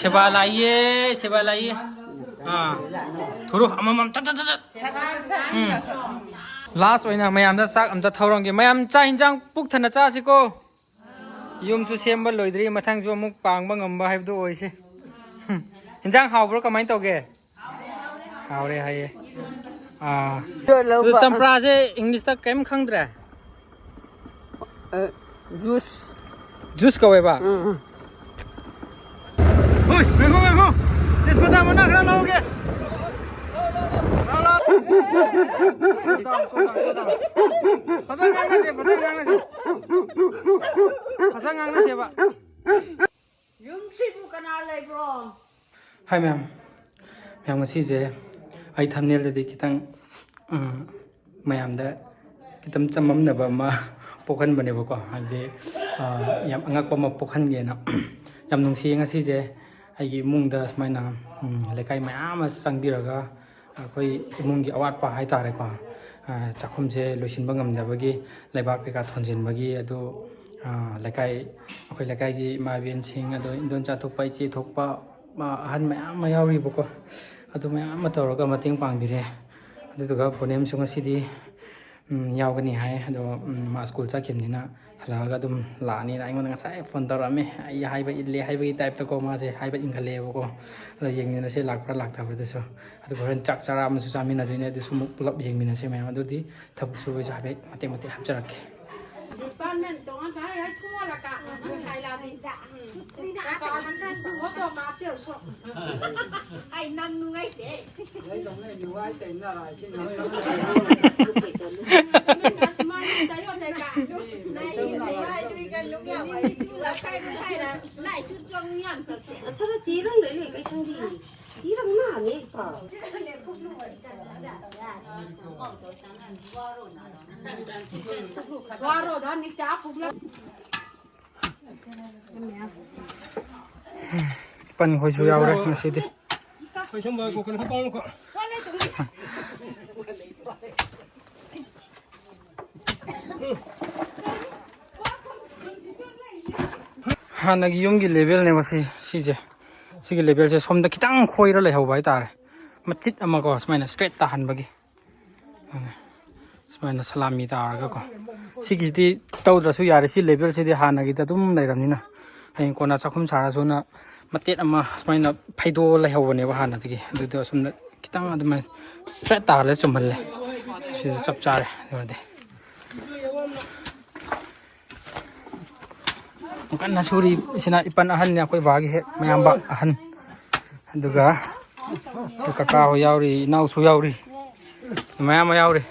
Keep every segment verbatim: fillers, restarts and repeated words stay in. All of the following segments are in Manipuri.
ꯁꯦꯕꯥ ꯂꯥꯛꯏꯌꯦ, ꯁꯦꯕꯥ ꯂꯥꯛꯏꯌꯦ꯫ ꯑꯥ, ꯊꯨꯔꯨ, ꯑꯃꯃꯝ, ꯇꯠ, ꯇꯠ, ꯇꯠ, ꯇꯠ꯫ ꯎꯝ꯫ ꯂꯥꯁ ꯑꯣꯏꯅ ꯃꯌꯥꯝꯗ ꯆꯥꯛ ꯑꯝꯇ ꯊꯧꯔꯝꯒꯦ꯫ ꯃꯌꯥꯝ ꯆꯥꯛ ꯏꯟꯖꯥꯡ ꯄꯨꯛ ꯊꯟꯅ ꯆꯥꯁꯤꯀꯣ꯫ ꯌꯨꯝꯁꯨ ꯁꯦꯝꯕ ꯂꯣꯏꯗ꯭ꯔꯤ, ꯃꯊꯪꯁꯨ ꯑꯃꯨꯛ ꯄꯥꯡꯕ ꯉꯝꯕ ꯍꯥꯏꯕꯗꯨ ꯑꯣꯏꯁꯦ꯫ ꯏꯟꯖꯥꯡ ꯍꯥꯎꯕ꯭ꯔꯣ, ꯀꯃꯥꯏꯅ ꯇꯧꯒꯦ? ꯍꯥꯎꯔꯦ ꯍꯥꯏꯌꯦ꯫ ꯑꯥ꯫ ꯑꯗꯨ ꯆꯝꯄ꯭ꯔꯥꯁꯦ ꯏꯪꯂꯤꯁꯇ ꯀꯔꯤꯝ ꯈꯪꯗ꯭ꯔꯦ? ꯖꯨꯁ꯫ ꯖꯨꯁ ꯀꯧꯋꯦꯕ? ꯎꯝ, ꯎꯝ꯫ ꯍꯣꯏ, ꯉꯥꯏꯈꯣ, ꯉꯥꯏꯈꯣ꯫ ꯇꯦꯖꯄꯇꯥ ꯃꯅꯥ ꯈꯔ ꯂꯧꯒꯦ꯫ ꯂꯥꯎ, ꯂꯥꯎ꯫ ꯐꯖꯅ ꯉꯥꯡꯅꯁꯦ, ꯐꯖꯅ ꯉꯥꯡꯅꯁꯦ꯫ ꯐꯖꯅ ꯉꯥꯡꯅꯁꯦꯕ꯫ ꯌꯨꯝꯁꯤꯕꯨ ꯀꯅꯥ ꯂꯩꯕ꯭ꯔꯣ? ꯍꯥꯏ ꯃꯌꯥꯝ꯫ ꯃꯌꯥꯝ, ꯉꯁꯤꯁꯦ ꯑꯩ ꯊꯝꯅꯦꯜꯗꯗꯤ ꯈꯤꯇꯪ, ꯎꯝ, ꯃꯌꯥꯝꯗ ꯈꯤꯇꯪ ꯆꯃꯝꯅꯕ ꯑꯃ ꯄꯣꯛꯍꯟꯕꯅꯦꯕꯀꯣ꯫ ꯍꯥꯏꯕꯗꯤ, ꯑ, ꯌꯥꯝ ꯑꯉꯛꯄ ꯑꯃ ꯄꯣꯛꯍꯟꯒꯦꯅ꯫ ꯌꯥꯝ ꯅꯨꯡꯁꯤꯌꯦ ꯉꯁꯤꯁꯦ꯫ ꯑꯩꯒꯤ ꯏꯃꯨꯡꯗ ꯁꯨꯃꯥꯏꯅ, ꯎꯝ, ꯂꯩꯀꯥꯏ ꯃꯌꯥꯝ ꯑꯃ ꯆꯪꯕꯤꯔꯒ ꯑꯩꯈꯣꯏ ꯏꯃꯨꯡꯒꯤ ꯑꯋꯥꯠꯄ ꯍꯥꯏꯇꯥꯔꯦꯀꯣ, ꯑ, ꯆꯥꯛꯈꯨꯝꯁꯦ ꯂꯣꯏꯁꯤꯟꯕ ꯉꯝꯗꯕꯒꯤ, ꯂꯩꯕꯥꯛ ꯀꯩꯀꯥ ꯊꯣꯟꯖꯤꯟꯕꯒꯤ, ꯑꯗꯨ, ꯑ, ꯂꯩꯀꯥꯏ, ꯑꯩꯈꯣꯏ ꯂꯩꯀꯥꯏꯒꯤ ꯏꯃꯥ ꯏꯕꯦꯟꯁꯤꯡ, ꯑꯗꯣ ꯏꯟꯗꯣꯟꯆꯥ ꯊꯣꯛꯄ, ꯏꯆꯦ ꯊꯣꯛꯄ, ꯑ, ꯑꯍꯟ ꯃꯌꯥꯝ ꯑꯃ ꯌꯥꯎꯔꯤꯕꯀꯣ꯫ ꯑꯗꯨ ꯃꯌꯥꯝ ꯑꯃ ꯇꯧꯔꯒ ꯃꯇꯦꯡ ꯄꯥꯡꯕꯤꯔꯦ꯫ ꯑꯗꯨꯗꯨꯒ ꯄꯨꯅꯦꯝꯁꯨ ꯉꯁꯤꯗꯤ, ꯎꯝ, ꯌꯥꯎꯒꯅꯤ ꯍꯥꯏ꯫ ꯑꯗꯣ, ꯎꯝ, ꯃꯥ ꯁ꯭ꯀꯨꯜ ꯆꯠꯈꯤꯕꯅꯤꯅ ꯍꯜꯂꯛꯑꯒ ꯑꯗꯨꯝ ꯂꯥꯛꯑꯅꯤꯅ ꯑꯩꯉꯣꯟꯗ ꯉꯁꯥꯏ ꯐꯣꯟ ꯇꯧꯔꯛꯑꯝꯃꯦ꯫ ꯑꯩ ꯍꯥꯏꯕ ꯏꯜꯂꯦ ꯍꯥꯏꯕꯒꯤ ꯇꯥꯏꯞꯇꯀꯣ, ꯃꯥꯁꯦ ꯍꯥꯏꯕ ꯏꯟꯈꯠꯂꯛꯑꯦꯕꯀꯣ꯫ ꯑꯗꯣ ꯌꯦꯡꯃꯤꯟꯅꯁꯦ, ꯂꯥꯛꯄ꯭ꯔꯥ ꯂꯥꯛꯇꯕ꯭ꯔꯥꯗꯨꯁꯨ꯫ ꯑꯗꯨꯒ ꯍꯣꯔꯦꯟ ꯆꯥꯛ ꯆꯔꯥ ꯑꯃꯁꯨ ꯆꯥꯃꯤꯟꯅꯗꯣꯏꯅꯦ, ꯑꯗꯨꯁꯨ ꯑꯃꯨꯛ ꯄꯨꯂꯞ ꯌꯦꯡꯃꯤꯟꯅꯁꯦ ꯃꯌꯥꯝ꯫ ꯑꯗꯨꯗꯤ ꯊꯕꯛ ꯁꯨꯕꯩꯁꯨ ꯍꯥꯏꯐꯦꯠ ꯃꯇꯦꯛ ꯃꯇꯦꯛ ꯍꯥꯞꯆꯔꯛꯀꯦ꯫ Department ꯇꯣꯉꯥꯟ ꯇꯣꯉꯥꯟ ꯍꯥꯏ ꯊꯣꯡꯉ ꯂꯥꯛꯀ ꯅꯪ ꯁꯥꯏ ꯂꯥꯛꯑꯗꯤ꯫ ꯎꯝ꯫ ꯀꯥ ꯀꯥ ꯃꯈꯜ ꯊꯣꯡꯉ ꯇꯣꯉꯥꯟ ꯇꯧꯔꯁꯨ꯫ ꯑꯩ ꯅꯪ ꯅꯨꯡꯉꯥꯏꯇꯦ꯫ ꯄꯟꯈꯣꯏꯁꯨ ꯌꯥꯎꯔꯦ ꯉꯁꯤꯗꯤ꯫ ꯑꯩꯈꯣꯏ ꯁꯨꯝꯕ ꯀꯣꯀꯣꯅꯠ ꯍꯥꯞꯄꯛꯑꯣꯀꯣ꯫ ꯍꯥꯟꯅꯒꯤ ꯌꯨꯝꯒꯤ ꯂꯦꯚꯦꯜꯅꯦꯕ ꯁꯤ꯫ ꯁꯤꯁꯦ, ꯁꯤꯒꯤ ꯂꯦꯚꯦꯜꯁꯦ ꯁꯣꯝꯗ ꯈꯤꯇꯪ ꯈꯣꯏꯔ ꯂꯩꯍꯧꯕ ꯍꯥꯏꯇꯥꯔꯦ, ꯃꯆꯤꯠ ꯑꯃꯀꯣ, ꯁꯨꯃꯥꯏꯅ ꯁ꯭ꯇ꯭ꯔꯦꯠ ꯇꯥꯍꯟꯕꯒꯤ꯫ ꯁꯨꯃꯥꯏꯅ ꯁꯂꯥꯃꯤ ꯇꯥꯔꯒꯀꯣ꯫ ꯁꯤꯒꯤꯁꯤꯗꯤ ꯇꯧꯗ꯭ꯔꯁꯨ ꯌꯥꯔꯦ, ꯁꯤ ꯂꯦꯚꯦꯜꯁꯤꯗꯤ ꯍꯥꯟꯅꯒꯤꯗ ꯑꯗꯨꯝ ꯂꯩꯔꯕꯅꯤꯅ꯫ ꯍꯌꯦꯡ ꯀꯣꯟꯅ ꯆꯥꯛꯈꯨꯝ ꯁꯥꯔꯁꯨꯅ ꯃꯇꯦꯠ ꯑꯃ ꯁꯨꯃꯥꯏꯅ ꯐꯩꯗꯣꯛꯑ ꯂꯩꯍꯧꯕꯅꯦꯕ ꯍꯥꯟꯅꯗꯒꯤ꯫ ꯑꯗꯨꯗꯣ ꯑꯁꯨꯝꯅ ꯈꯤꯇꯪ ꯑꯗꯨꯃꯥꯏꯅ ꯁ꯭ꯇ꯭ꯔꯦꯠ ꯇꯥꯍꯜꯂ ꯆꯨꯝꯍꯜꯂꯦ꯫ ꯁꯤꯗ ꯆꯞ ꯆꯥꯔꯦ꯫ ꯑꯗꯨꯗꯤ ꯌꯥꯝ ꯀꯟꯅ ꯁꯨꯔꯤ꯫ ꯁꯤꯅ ꯏꯄꯟ ꯑꯍꯟꯅꯤ, ꯑꯩꯈꯣꯏ ꯕꯥꯒꯤ ꯍꯦꯛ ꯃꯌꯥꯝꯕ ꯑꯍꯟ꯫ ꯑꯗꯨꯒ ꯁꯤ ꯀꯀꯥ ꯍꯣꯏ ꯌꯥꯎꯔꯤ, ꯏꯅꯥꯎꯁꯨ ꯌꯥꯎꯔꯤ, ꯃꯌꯥꯝ ꯑꯃ ꯌꯥꯎꯔꯤ꯫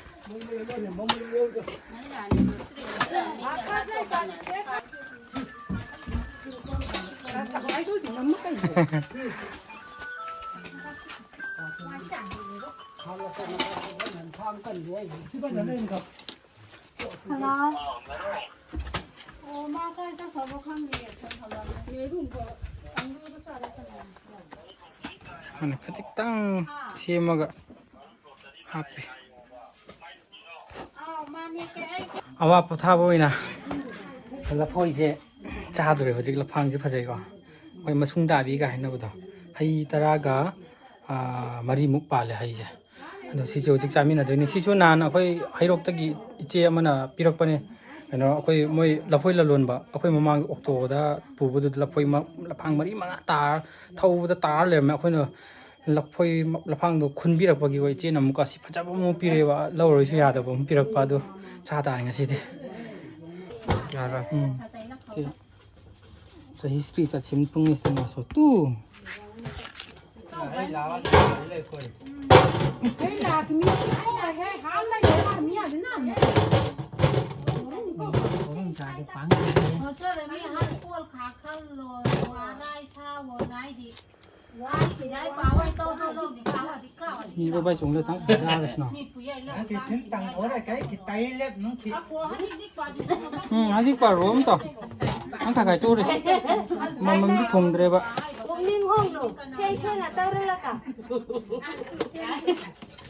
ꯍꯜꯂꯣ꯫ ꯑꯣ, ꯃꯥ ꯀꯥꯏ ꯆꯠꯈ꯭ꯔꯕ ꯈꯪꯗꯦ꯫ ꯃꯥꯅ ꯈꯖꯤꯛꯇꯪ ꯁꯦꯝꯃꯒ ꯍꯥꯞꯄꯤ꯫ ꯑꯋꯥ ꯄꯣꯊꯥꯕ ꯑꯣꯏꯅ ꯂꯐꯣꯏꯁꯦ ꯆꯥꯗꯣꯔꯦ ꯍꯧꯖꯤꯛ꯫ ꯂꯐꯥꯡꯁꯦ ꯐꯖꯩꯀꯣ, ꯑꯩꯈꯣꯏ ꯃꯁꯨꯡ ꯇꯥꯕꯤꯒ ꯍꯥꯏꯅꯕꯗꯣ꯫ ꯍꯩ ꯇꯔꯥꯒ, ꯑꯥ, ꯃꯔꯤꯃꯨꯛ ꯄꯥꯜꯂꯦ ꯍꯩꯁꯦ꯫ ꯑꯗꯣ ꯁꯤꯁꯨ ꯍꯧꯖꯤꯛ ꯆꯥꯃꯤꯟꯅꯗꯣꯏꯅꯤ꯫ ꯁꯤꯁꯨ ꯅꯍꯥꯟ ꯑꯩꯈꯣꯏ ꯍꯩꯔꯣꯛꯇꯒꯤ ꯏꯆꯦ ꯑꯃꯅ ꯄꯤꯔꯛꯄꯅꯦ꯫ ꯀꯩꯅꯣ, ꯑꯩꯈꯣꯏ ꯃꯣꯏ ꯂꯐꯣꯏ ꯂꯂꯣꯟꯕ, ꯑꯩꯈꯣꯏ ꯃꯃꯥꯡꯒꯤ ꯑꯣꯛꯇꯣꯗ ꯄꯨꯕꯗꯨꯗ ꯂꯐꯣꯏ ꯃ-, ꯂꯐꯥꯡ ꯃꯔꯤ ꯃꯉꯥ ꯇꯥꯔ, ꯊꯧꯕꯗ ꯇꯥꯔ ꯂꯩꯔꯝꯃꯦ꯫ ꯑꯩꯈꯣꯏꯅ ꯂꯐꯣꯏ ꯃ-, ꯂꯐꯥꯡꯗꯣ ꯈꯨꯟꯕꯤꯔꯛꯄꯒꯤꯀꯣ, ꯏꯆꯦꯅ ꯑꯃꯨꯛꯀ ꯑꯁꯤ ꯐꯖꯕ ꯑꯃ ꯄꯤꯔꯛꯑꯦꯕ, ꯂꯧꯔꯣꯏꯁꯨ ꯌꯥꯗꯕ ꯑꯃ ꯄꯤꯔꯛꯄ꯫ ꯑꯗꯨ ꯆꯥ ꯇꯥꯔꯦ ꯉꯁꯤꯗꯤ꯫ ꯌꯥꯔꯣꯏ꯫ ꯎꯝ꯫ ꯁꯤ ꯆꯍꯤ ꯁ꯭ꯔꯤ ꯆꯠꯁꯤꯝ ꯄꯨꯡ ꯏꯁꯇ ꯉꯥꯁꯣ ꯇꯨ꯫ ꯏꯕ ꯕꯥꯏ ꯆꯣꯡꯗ ꯊꯥꯡ ꯌꯥꯔꯁꯅꯣ꯫ ꯎꯝ, ꯍꯧꯖꯤꯛ ꯄꯥꯔꯣ ꯑꯝꯇ꯫ ꯅꯪ ꯈꯔ ꯈꯔ ꯇꯣꯛꯎꯔꯦ꯫ ꯃꯃꯝꯗꯤ ꯊꯣꯡꯗ꯭ꯔꯦꯕ꯫ ꯄꯨꯛꯅꯤꯡ ꯍꯣꯡꯅꯨ꯫ ꯁꯦꯡ ꯁꯦꯡꯅ ꯇꯧꯔꯂꯒ꯫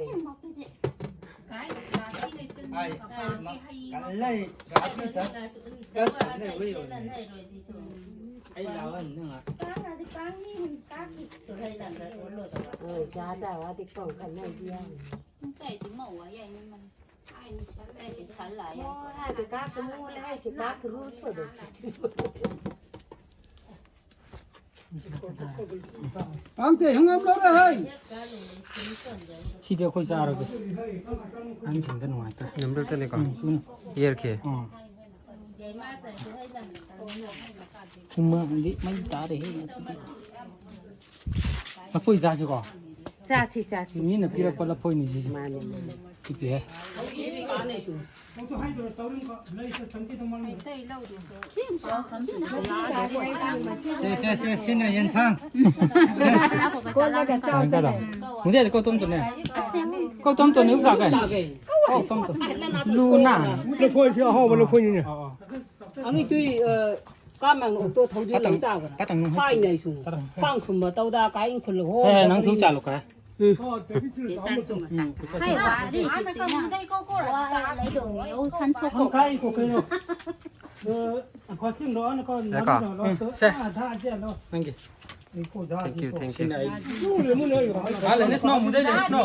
ꯂꯩ꯫ ꯑꯩ ꯃ-, ꯀꯜꯂꯩ, ꯔꯥꯕꯤ ꯆꯠ-, ꯆꯠ-, ꯆꯠ-, ꯂꯩ, ꯂꯩ, ꯂꯩ꯫ ꯑꯩ ꯂꯥꯛꯑꯣ ꯅꯪ꯫ ꯍꯣꯏ, ꯆꯥ ꯆꯥ ꯋꯥꯗꯤ ꯀꯧ ꯀꯟꯅ ꯏꯕꯤꯌꯥ꯫ ꯄꯥꯡꯇꯦ ꯍꯪꯉꯝ ꯂꯧꯔꯦ ꯍꯩ꯫ ꯁꯤꯗꯤ ꯑꯩꯈꯣꯏ ꯆꯥꯔꯒꯦ꯫ ꯑꯍꯟꯁꯤꯡꯗ ꯅꯨꯡꯉꯥꯏꯇ꯭ꯔꯦ꯫ ꯅꯝꯕꯔ ꯇꯅꯤꯀꯣ꯫ ꯎꯝ, ꯁꯤꯅ꯫ ꯌꯦꯔꯈꯤ꯫ ꯎꯝ꯫ ꯍꯨꯃꯥꯡꯗꯤ ꯃꯩ ꯇꯥꯔꯦꯍꯦ ꯉꯁꯤꯗꯤ꯫ ꯂꯐꯣꯏ ꯆꯥꯁꯤꯀꯣ꯫ ꯆꯥꯁꯤ, ꯆꯥꯁꯤ꯫ ꯃꯤꯅ ꯄꯤꯔꯛꯄ ꯂꯐꯣꯏꯅꯤ ꯁꯤꯁꯦ꯫ ꯃꯥꯅꯦ, ꯃꯥꯅꯦ꯫ ꯄꯤꯛꯑꯦ꯫ ꯁꯦ, ꯁꯦ, ꯁꯦ, ꯁꯤꯅ ꯌꯦꯟꯁꯥꯡ꯫ ꯀꯣꯜꯂꯒ ꯆꯥꯎ꯫ ꯀꯃꯥꯏꯅ ꯇꯧꯔꯣ? ꯃꯨꯊꯤꯗꯤ ꯀꯧ ꯇꯣꯝꯇꯣꯅꯦ꯫ ꯀꯧ ꯇꯣꯝꯇꯣꯅꯦ, ꯎ ꯆꯥꯒꯦ꯫ ꯀꯧ ꯇꯣꯝꯇꯣ꯫ ꯂꯨꯅ꯫ ꯂꯐꯣꯏꯁꯤ ꯑꯍꯥꯎꯕ ꯂꯐꯣꯏꯅꯤꯅꯦ꯫ ꯑꯣ, ꯑꯣ꯫ ꯑꯉꯤꯇꯨꯏ, ꯑ, ꯀꯥꯃꯦꯡ ꯑꯣꯛꯇꯣ ꯊꯧꯗꯨ ꯄꯥꯇꯪ, ꯂꯪ ꯆꯥꯒ꯭ꯔꯥ? ꯄꯥꯇꯪ ꯅꯨꯡ ꯍꯥꯏ-, ꯍꯥꯏꯅ ꯑꯩꯁꯨ꯫ ꯄꯥꯇꯪ꯫ ꯄꯥꯡ ꯁꯨꯝꯕ ꯇꯧꯗ ꯀꯥꯏ ꯏꯪꯈꯨꯜ ꯍꯣ꯫ ꯍꯦ, ꯅꯪ ꯊꯨ ꯆꯥꯂꯨ ꯀꯥꯏ꯫ ꯎꯝ꯫ ꯍꯥꯏ ꯋꯥꯔꯤ ꯆꯤꯠꯇꯤꯅ꯫ ꯋꯥ ꯂꯩꯗꯧꯅꯤ꯫ ꯑꯣ ꯁꯟꯊꯣꯛ ꯍꯪ ꯀꯥꯏ ꯀꯣ ꯀꯩꯅꯣ? ꯑ, ꯈꯣꯁꯤꯡꯗꯣ ꯑꯅ ꯀꯣ ꯌꯥꯀꯣ꯫ ꯅꯝꯗꯣ ꯂꯣ ꯎꯝ, ꯁꯦ꯫ ꯑ, ꯊꯥ ꯖꯦ ꯂꯣ꯫ ꯅꯪꯒꯤ꯫ ꯏꯀꯣ ꯖꯥ ꯇꯦꯡꯀ꯭ꯌꯨ, ꯖꯤꯀꯣ꯫ ꯇꯦꯡꯀ꯭ꯌꯨ꯫ ꯁꯤꯅ ꯑꯩ꯫ ꯃꯨꯅꯦ, ꯃꯨꯅꯦ, ꯑꯩ ꯍꯥꯏ꯫ ꯍꯥ, ꯂꯩꯅꯦ, ꯁ꯭ꯅꯣ, ꯃꯨꯗꯦ, ꯂꯩꯅꯦ, ꯁ꯭ꯅꯣ꯫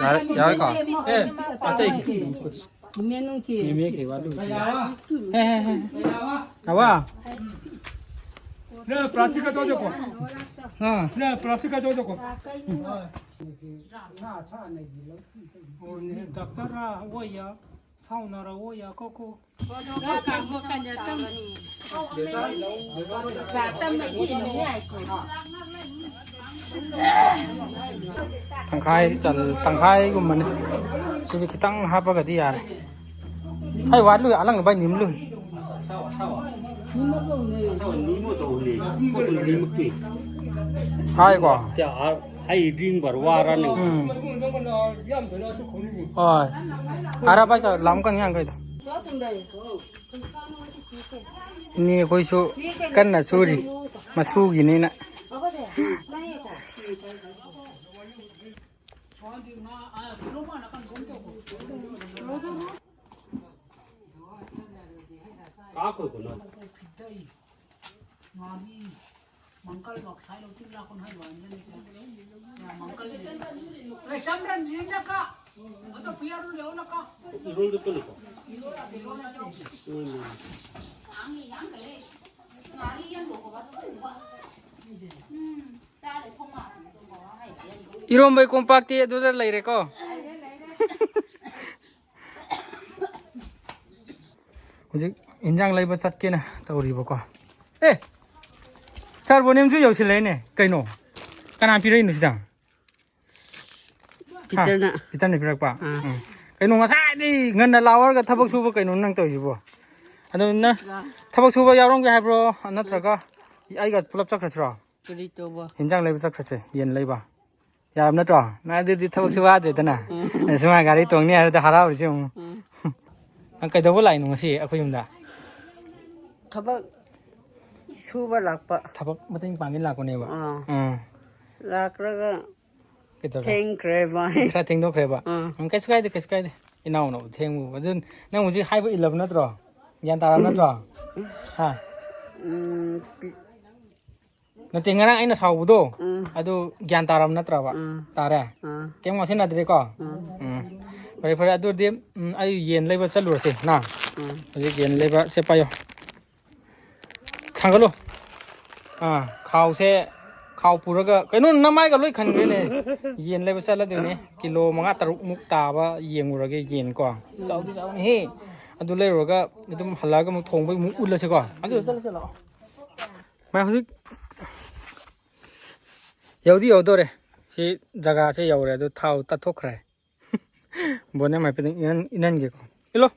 ꯌꯥꯔꯦ, ꯌꯥꯔꯦꯀꯣ? ꯑꯦ, ꯑꯇꯩ꯫ ꯃꯦꯅꯨꯡꯀꯤ꯫ ꯃꯦꯃꯦ ꯀꯩ ꯋꯥꯠꯂꯨ? ꯍꯦ, ꯍꯦ, ꯍꯦ꯫ ꯑꯋꯥ꯫ ꯅ ꯄ꯭ꯂꯥꯁꯇꯤꯛ ꯀ ꯇꯧꯗꯦꯀꯣ? ꯍꯥ꯫ ꯅ ꯄ꯭ꯂꯥꯁꯇꯤꯛ ꯀ ꯇꯧꯗꯦꯀꯣ? ꯑꯣ, ꯅ ꯗꯥꯛꯇꯔ ꯔ ꯑꯣꯏꯌꯥ, ꯁꯥꯎꯅꯔ ꯑꯣꯏꯌꯥ, ꯀꯣ, ꯀꯣ꯫ ꯇꯪꯈꯥꯏ ꯆꯜ-, ꯇꯪꯈꯥꯏꯒꯨꯝꯕꯅꯤ꯫ ꯁꯤꯗꯤ ꯈꯤꯇꯪ ꯍꯥꯞꯄꯒꯗꯤ ꯌꯥꯔꯦ꯫ ꯑꯩ ꯋꯥꯠꯂꯨꯏ, ꯑꯂꯪ ꯚꯥꯏ ꯅꯤꯝꯂꯨꯏ꯫ ꯍꯥꯏꯀꯣ꯫ ꯑꯩ ꯗ꯭ꯔꯤꯡ ꯕꯔ ꯋꯥꯔꯅꯤ꯫ ꯎꯝ꯫ ꯍꯣꯏ꯫ ꯑꯔꯥ ꯚꯥꯏ ꯆꯥ ꯂꯥꯝ ꯀꯟ ꯌꯥꯡꯈꯩꯗ꯫ ꯏꯅꯦ ꯑꯩꯈꯣꯏꯁꯨ ꯀꯟꯅ ꯁꯨꯔꯤ, ꯃꯁꯨꯒꯤꯅꯤꯅ꯫ ꯏꯔꯣꯝꯕꯩ ꯀꯣꯝꯄꯥꯛꯇꯤ ꯑꯗꯨꯗ ꯂꯩꯔꯦꯀꯣ꯫ ꯍꯧꯖꯤꯛ ꯏꯟꯖꯥꯡ ꯂꯩꯕ ꯆꯠꯀꯦꯅ ꯇꯧꯔꯤꯕꯀꯣ꯫ ꯑꯦ, ꯁꯥꯔ ꯕꯣꯅꯦꯝꯁꯨ ꯌꯧꯁꯤꯜꯂꯛꯏꯅꯦ꯫ ꯀꯩꯅꯣ? ꯀꯅꯥ ꯄꯤꯔꯛꯏꯅꯣ ꯁꯤꯗ? ꯍꯥ? ꯄꯤꯇꯔꯅ꯫ ꯄꯤꯇꯔꯅ ꯄꯤꯔꯛꯄ? ꯑꯥ꯫ ꯎꯝ꯫ ꯀꯩꯅꯣ, ꯉꯁꯥꯏꯗꯤ ꯉꯟꯅ ꯂꯥꯛꯑꯣ ꯍꯥꯏꯔꯒ ꯊꯕꯛ ꯁꯨꯕ ꯀꯩꯅꯣ ꯅꯪ ꯇꯧꯔꯤꯁꯤꯕꯣ? ꯑꯗꯣ ꯅꯪ ꯊꯕꯛ ꯁꯨꯕ ꯌꯥꯎꯔꯝꯒꯦ ꯍꯥꯏꯕ꯭ꯔꯣ? ꯅꯠꯇ꯭ꯔꯒ ꯑꯩꯒ ꯄꯨꯂꯞ ꯆꯠꯈ꯭ꯔꯁꯤꯔꯣ? ꯀꯔꯤ ꯇꯧꯕ? ꯍꯤꯟꯖꯥꯡ ꯂꯩꯕ ꯆꯠꯈ꯭ꯔꯁꯦ, ꯌꯦꯟ ꯂꯩꯕ꯫ ꯌꯥꯔꯕ ꯅꯠꯇ꯭ꯔꯣ? ꯅꯪ ꯑꯗꯨꯗꯤ ꯊꯕꯛꯁꯨ ꯋꯥꯗ꯭ꯔꯦꯗꯅ꯫ ꯎꯝ꯫ ꯑꯁ, ꯃꯥ ꯒꯥꯔꯤ ꯇꯣꯡꯅꯤ ꯍꯥꯏꯕꯗ ꯍꯔꯥꯎꯔꯤꯁꯦ ꯌꯦꯡꯉꯨ꯫ ꯎꯝ꯫ ꯅꯪ ꯀꯩꯗꯧꯕ ꯂꯥꯛꯏꯅꯣ ꯉꯁꯤ ꯑꯩꯈꯣꯏ ꯌꯨꯝꯗ? ꯊꯕꯛ ꯁꯨꯕ ꯂꯥꯛꯄ꯫ ꯊꯕꯛ ꯃꯇꯦꯡ ꯄꯥꯡꯒꯦ ꯂꯥꯛꯄꯅꯦꯕ? ꯑꯥ꯫ ꯎꯝ꯫ ꯂꯥꯛꯂꯒ ꯀꯩꯗꯧꯔꯦ? ꯊꯦꯡꯈ꯭ꯔꯦ ꯚꯥꯏ꯫ ꯈꯔ ꯊꯦꯡꯗꯣꯛꯈ꯭ꯔꯦꯕ? ꯑꯥ꯫ ꯎꯝ, ꯀꯩꯁꯨ ꯀꯥꯏꯗꯦ, ꯀꯩꯁꯨ ꯀꯥꯏꯗꯦ꯫ ꯏꯅꯥꯎꯅꯕꯨ ꯊꯦꯡꯕꯕꯨ꯫ ꯑꯗꯨ ꯅꯪ ꯍꯧꯖꯤꯛ ꯍꯥꯏꯕ ꯏꯜꯂꯕ ꯅꯠꯇ꯭ꯔꯣ? ꯒ꯭ꯌꯥꯟ ꯇꯥꯔꯕ ꯅꯠꯇ꯭ꯔꯣ? ꯍꯥ? ꯎꯝ, ꯄꯤ- ꯅꯠꯇꯦ, ꯉꯔꯥꯡ ꯑꯩꯅ ꯁꯥꯎꯕꯗꯣ, ꯎꯝ꯫ ꯑꯗꯨ ꯒ꯭ꯌꯥꯟ ꯇꯥꯔꯕ ꯅꯠꯇ꯭ꯔꯕ? ꯎꯝ꯫ ꯇꯥꯔꯦ? ꯎꯝ꯫ ꯀꯩꯝ ꯉꯥꯎꯁꯤꯟꯅꯗ꯭ꯔꯦꯀꯣ? ꯎꯝ꯫ ꯎꯝ꯫ ꯐꯔꯦ, ꯐꯔꯦ, ꯑꯗꯨꯗꯤ, ꯎꯝ, ꯑꯩ ꯌꯦꯟ ꯂꯩꯕ ꯆꯠꯂꯨꯔꯁꯦ, ꯅ? ꯎꯝ꯫ ꯍꯧꯖꯤꯛ ꯌꯦꯟ ꯂꯩꯕ, ꯁꯦ ꯄꯥꯏꯌꯣ꯫ ꯊꯥꯡꯒꯠꯂꯨ꯫ ꯑꯥ, ꯈꯥꯎꯁꯦ, ꯈꯥꯎ ꯄꯨꯔꯒ, ꯀꯩꯅꯣ, ꯅꯃꯥꯏꯒ ꯂꯣꯏ ꯈꯟꯈ꯭ꯔꯦꯅꯦ꯫ ꯌꯦꯟ ꯂꯩꯕ ꯆꯠꯂꯗꯣꯏꯅꯦ꯫ ꯀꯤꯂꯣ ꯃꯉꯥ ꯇꯔꯨꯛꯃꯨꯛ ꯇꯥꯕ ꯌꯦꯡꯉꯨꯔꯒꯦ ꯌꯦꯟ ꯀꯣ꯫ ꯆꯥꯎꯗꯤ ꯆꯥꯎꯅꯤꯍꯦ꯫ ꯑꯗꯨ ꯂꯩꯔꯨꯔꯒ ꯑꯗꯨꯝ ꯍꯜꯂꯛꯑꯒ ꯑꯃꯨꯛ ꯊꯣꯡꯕꯩ ꯑꯃꯨꯛ ꯎꯠꯂꯁꯤꯀꯣ꯫ ꯑꯗꯨ ꯆꯠꯂꯁꯤ ꯂꯥꯛꯑꯣ꯫ ꯃꯥ ꯍꯧꯖꯤꯛ ꯌꯧꯗꯤ ꯌꯧꯗꯣꯔꯦ꯫ ꯁꯤ ꯖꯒꯥꯁꯦ ꯌꯧꯔꯦ꯫ ꯑꯗꯨ ꯊꯥꯎ ꯇꯠꯊꯣꯛꯈ꯭ꯔꯦ꯫ ꯕꯣꯅꯦ ꯍꯥꯏꯐꯦꯠꯇꯪ ꯏꯟꯍꯟ-, ꯏꯟꯍꯟꯒꯦꯀꯣ꯫ ꯏꯜꯂꯣ꯫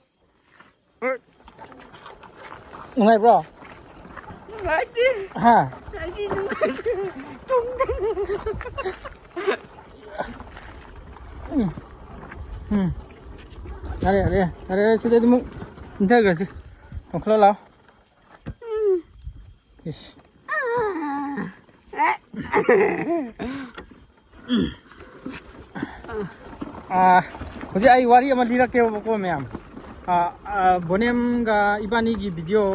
ꯅꯨꯡꯉꯥꯏꯕ꯭ꯔꯣ? ꯅꯨꯡꯉꯥꯏꯇꯦ꯫ ꯍꯥ? ꯑꯩꯗꯤ ꯅꯨꯡꯉꯥꯏꯇꯦ꯫ ꯇꯨꯝꯗꯦ꯫ ꯎꯝ꯫ ꯎꯝ꯫ ꯌꯥꯔꯦ, ꯌꯥꯔꯦ, ꯌꯥꯔꯦ, ꯌꯥꯔꯦ, ꯁꯤꯗꯗꯤ ꯑꯃꯨꯛ ꯏꯟꯊꯈ꯭ꯔꯁꯤ꯫ ꯇꯣꯡꯈꯠꯂꯣ ꯂꯥꯛꯑꯣ꯫ ꯏꯁ꯫ ꯑꯥ, ꯍꯧꯖꯤꯛ ꯑꯩ ꯋꯥꯔꯤ ꯑꯃ ꯂꯤꯔꯛꯀꯦꯕꯀꯣ ꯃꯌꯥꯝ꯫ ꯑꯥ, ꯑꯥ, ꯕꯣꯅꯦꯝꯒ ꯏꯕꯥꯅꯤꯒꯤ ꯚꯤꯗꯤꯑꯣ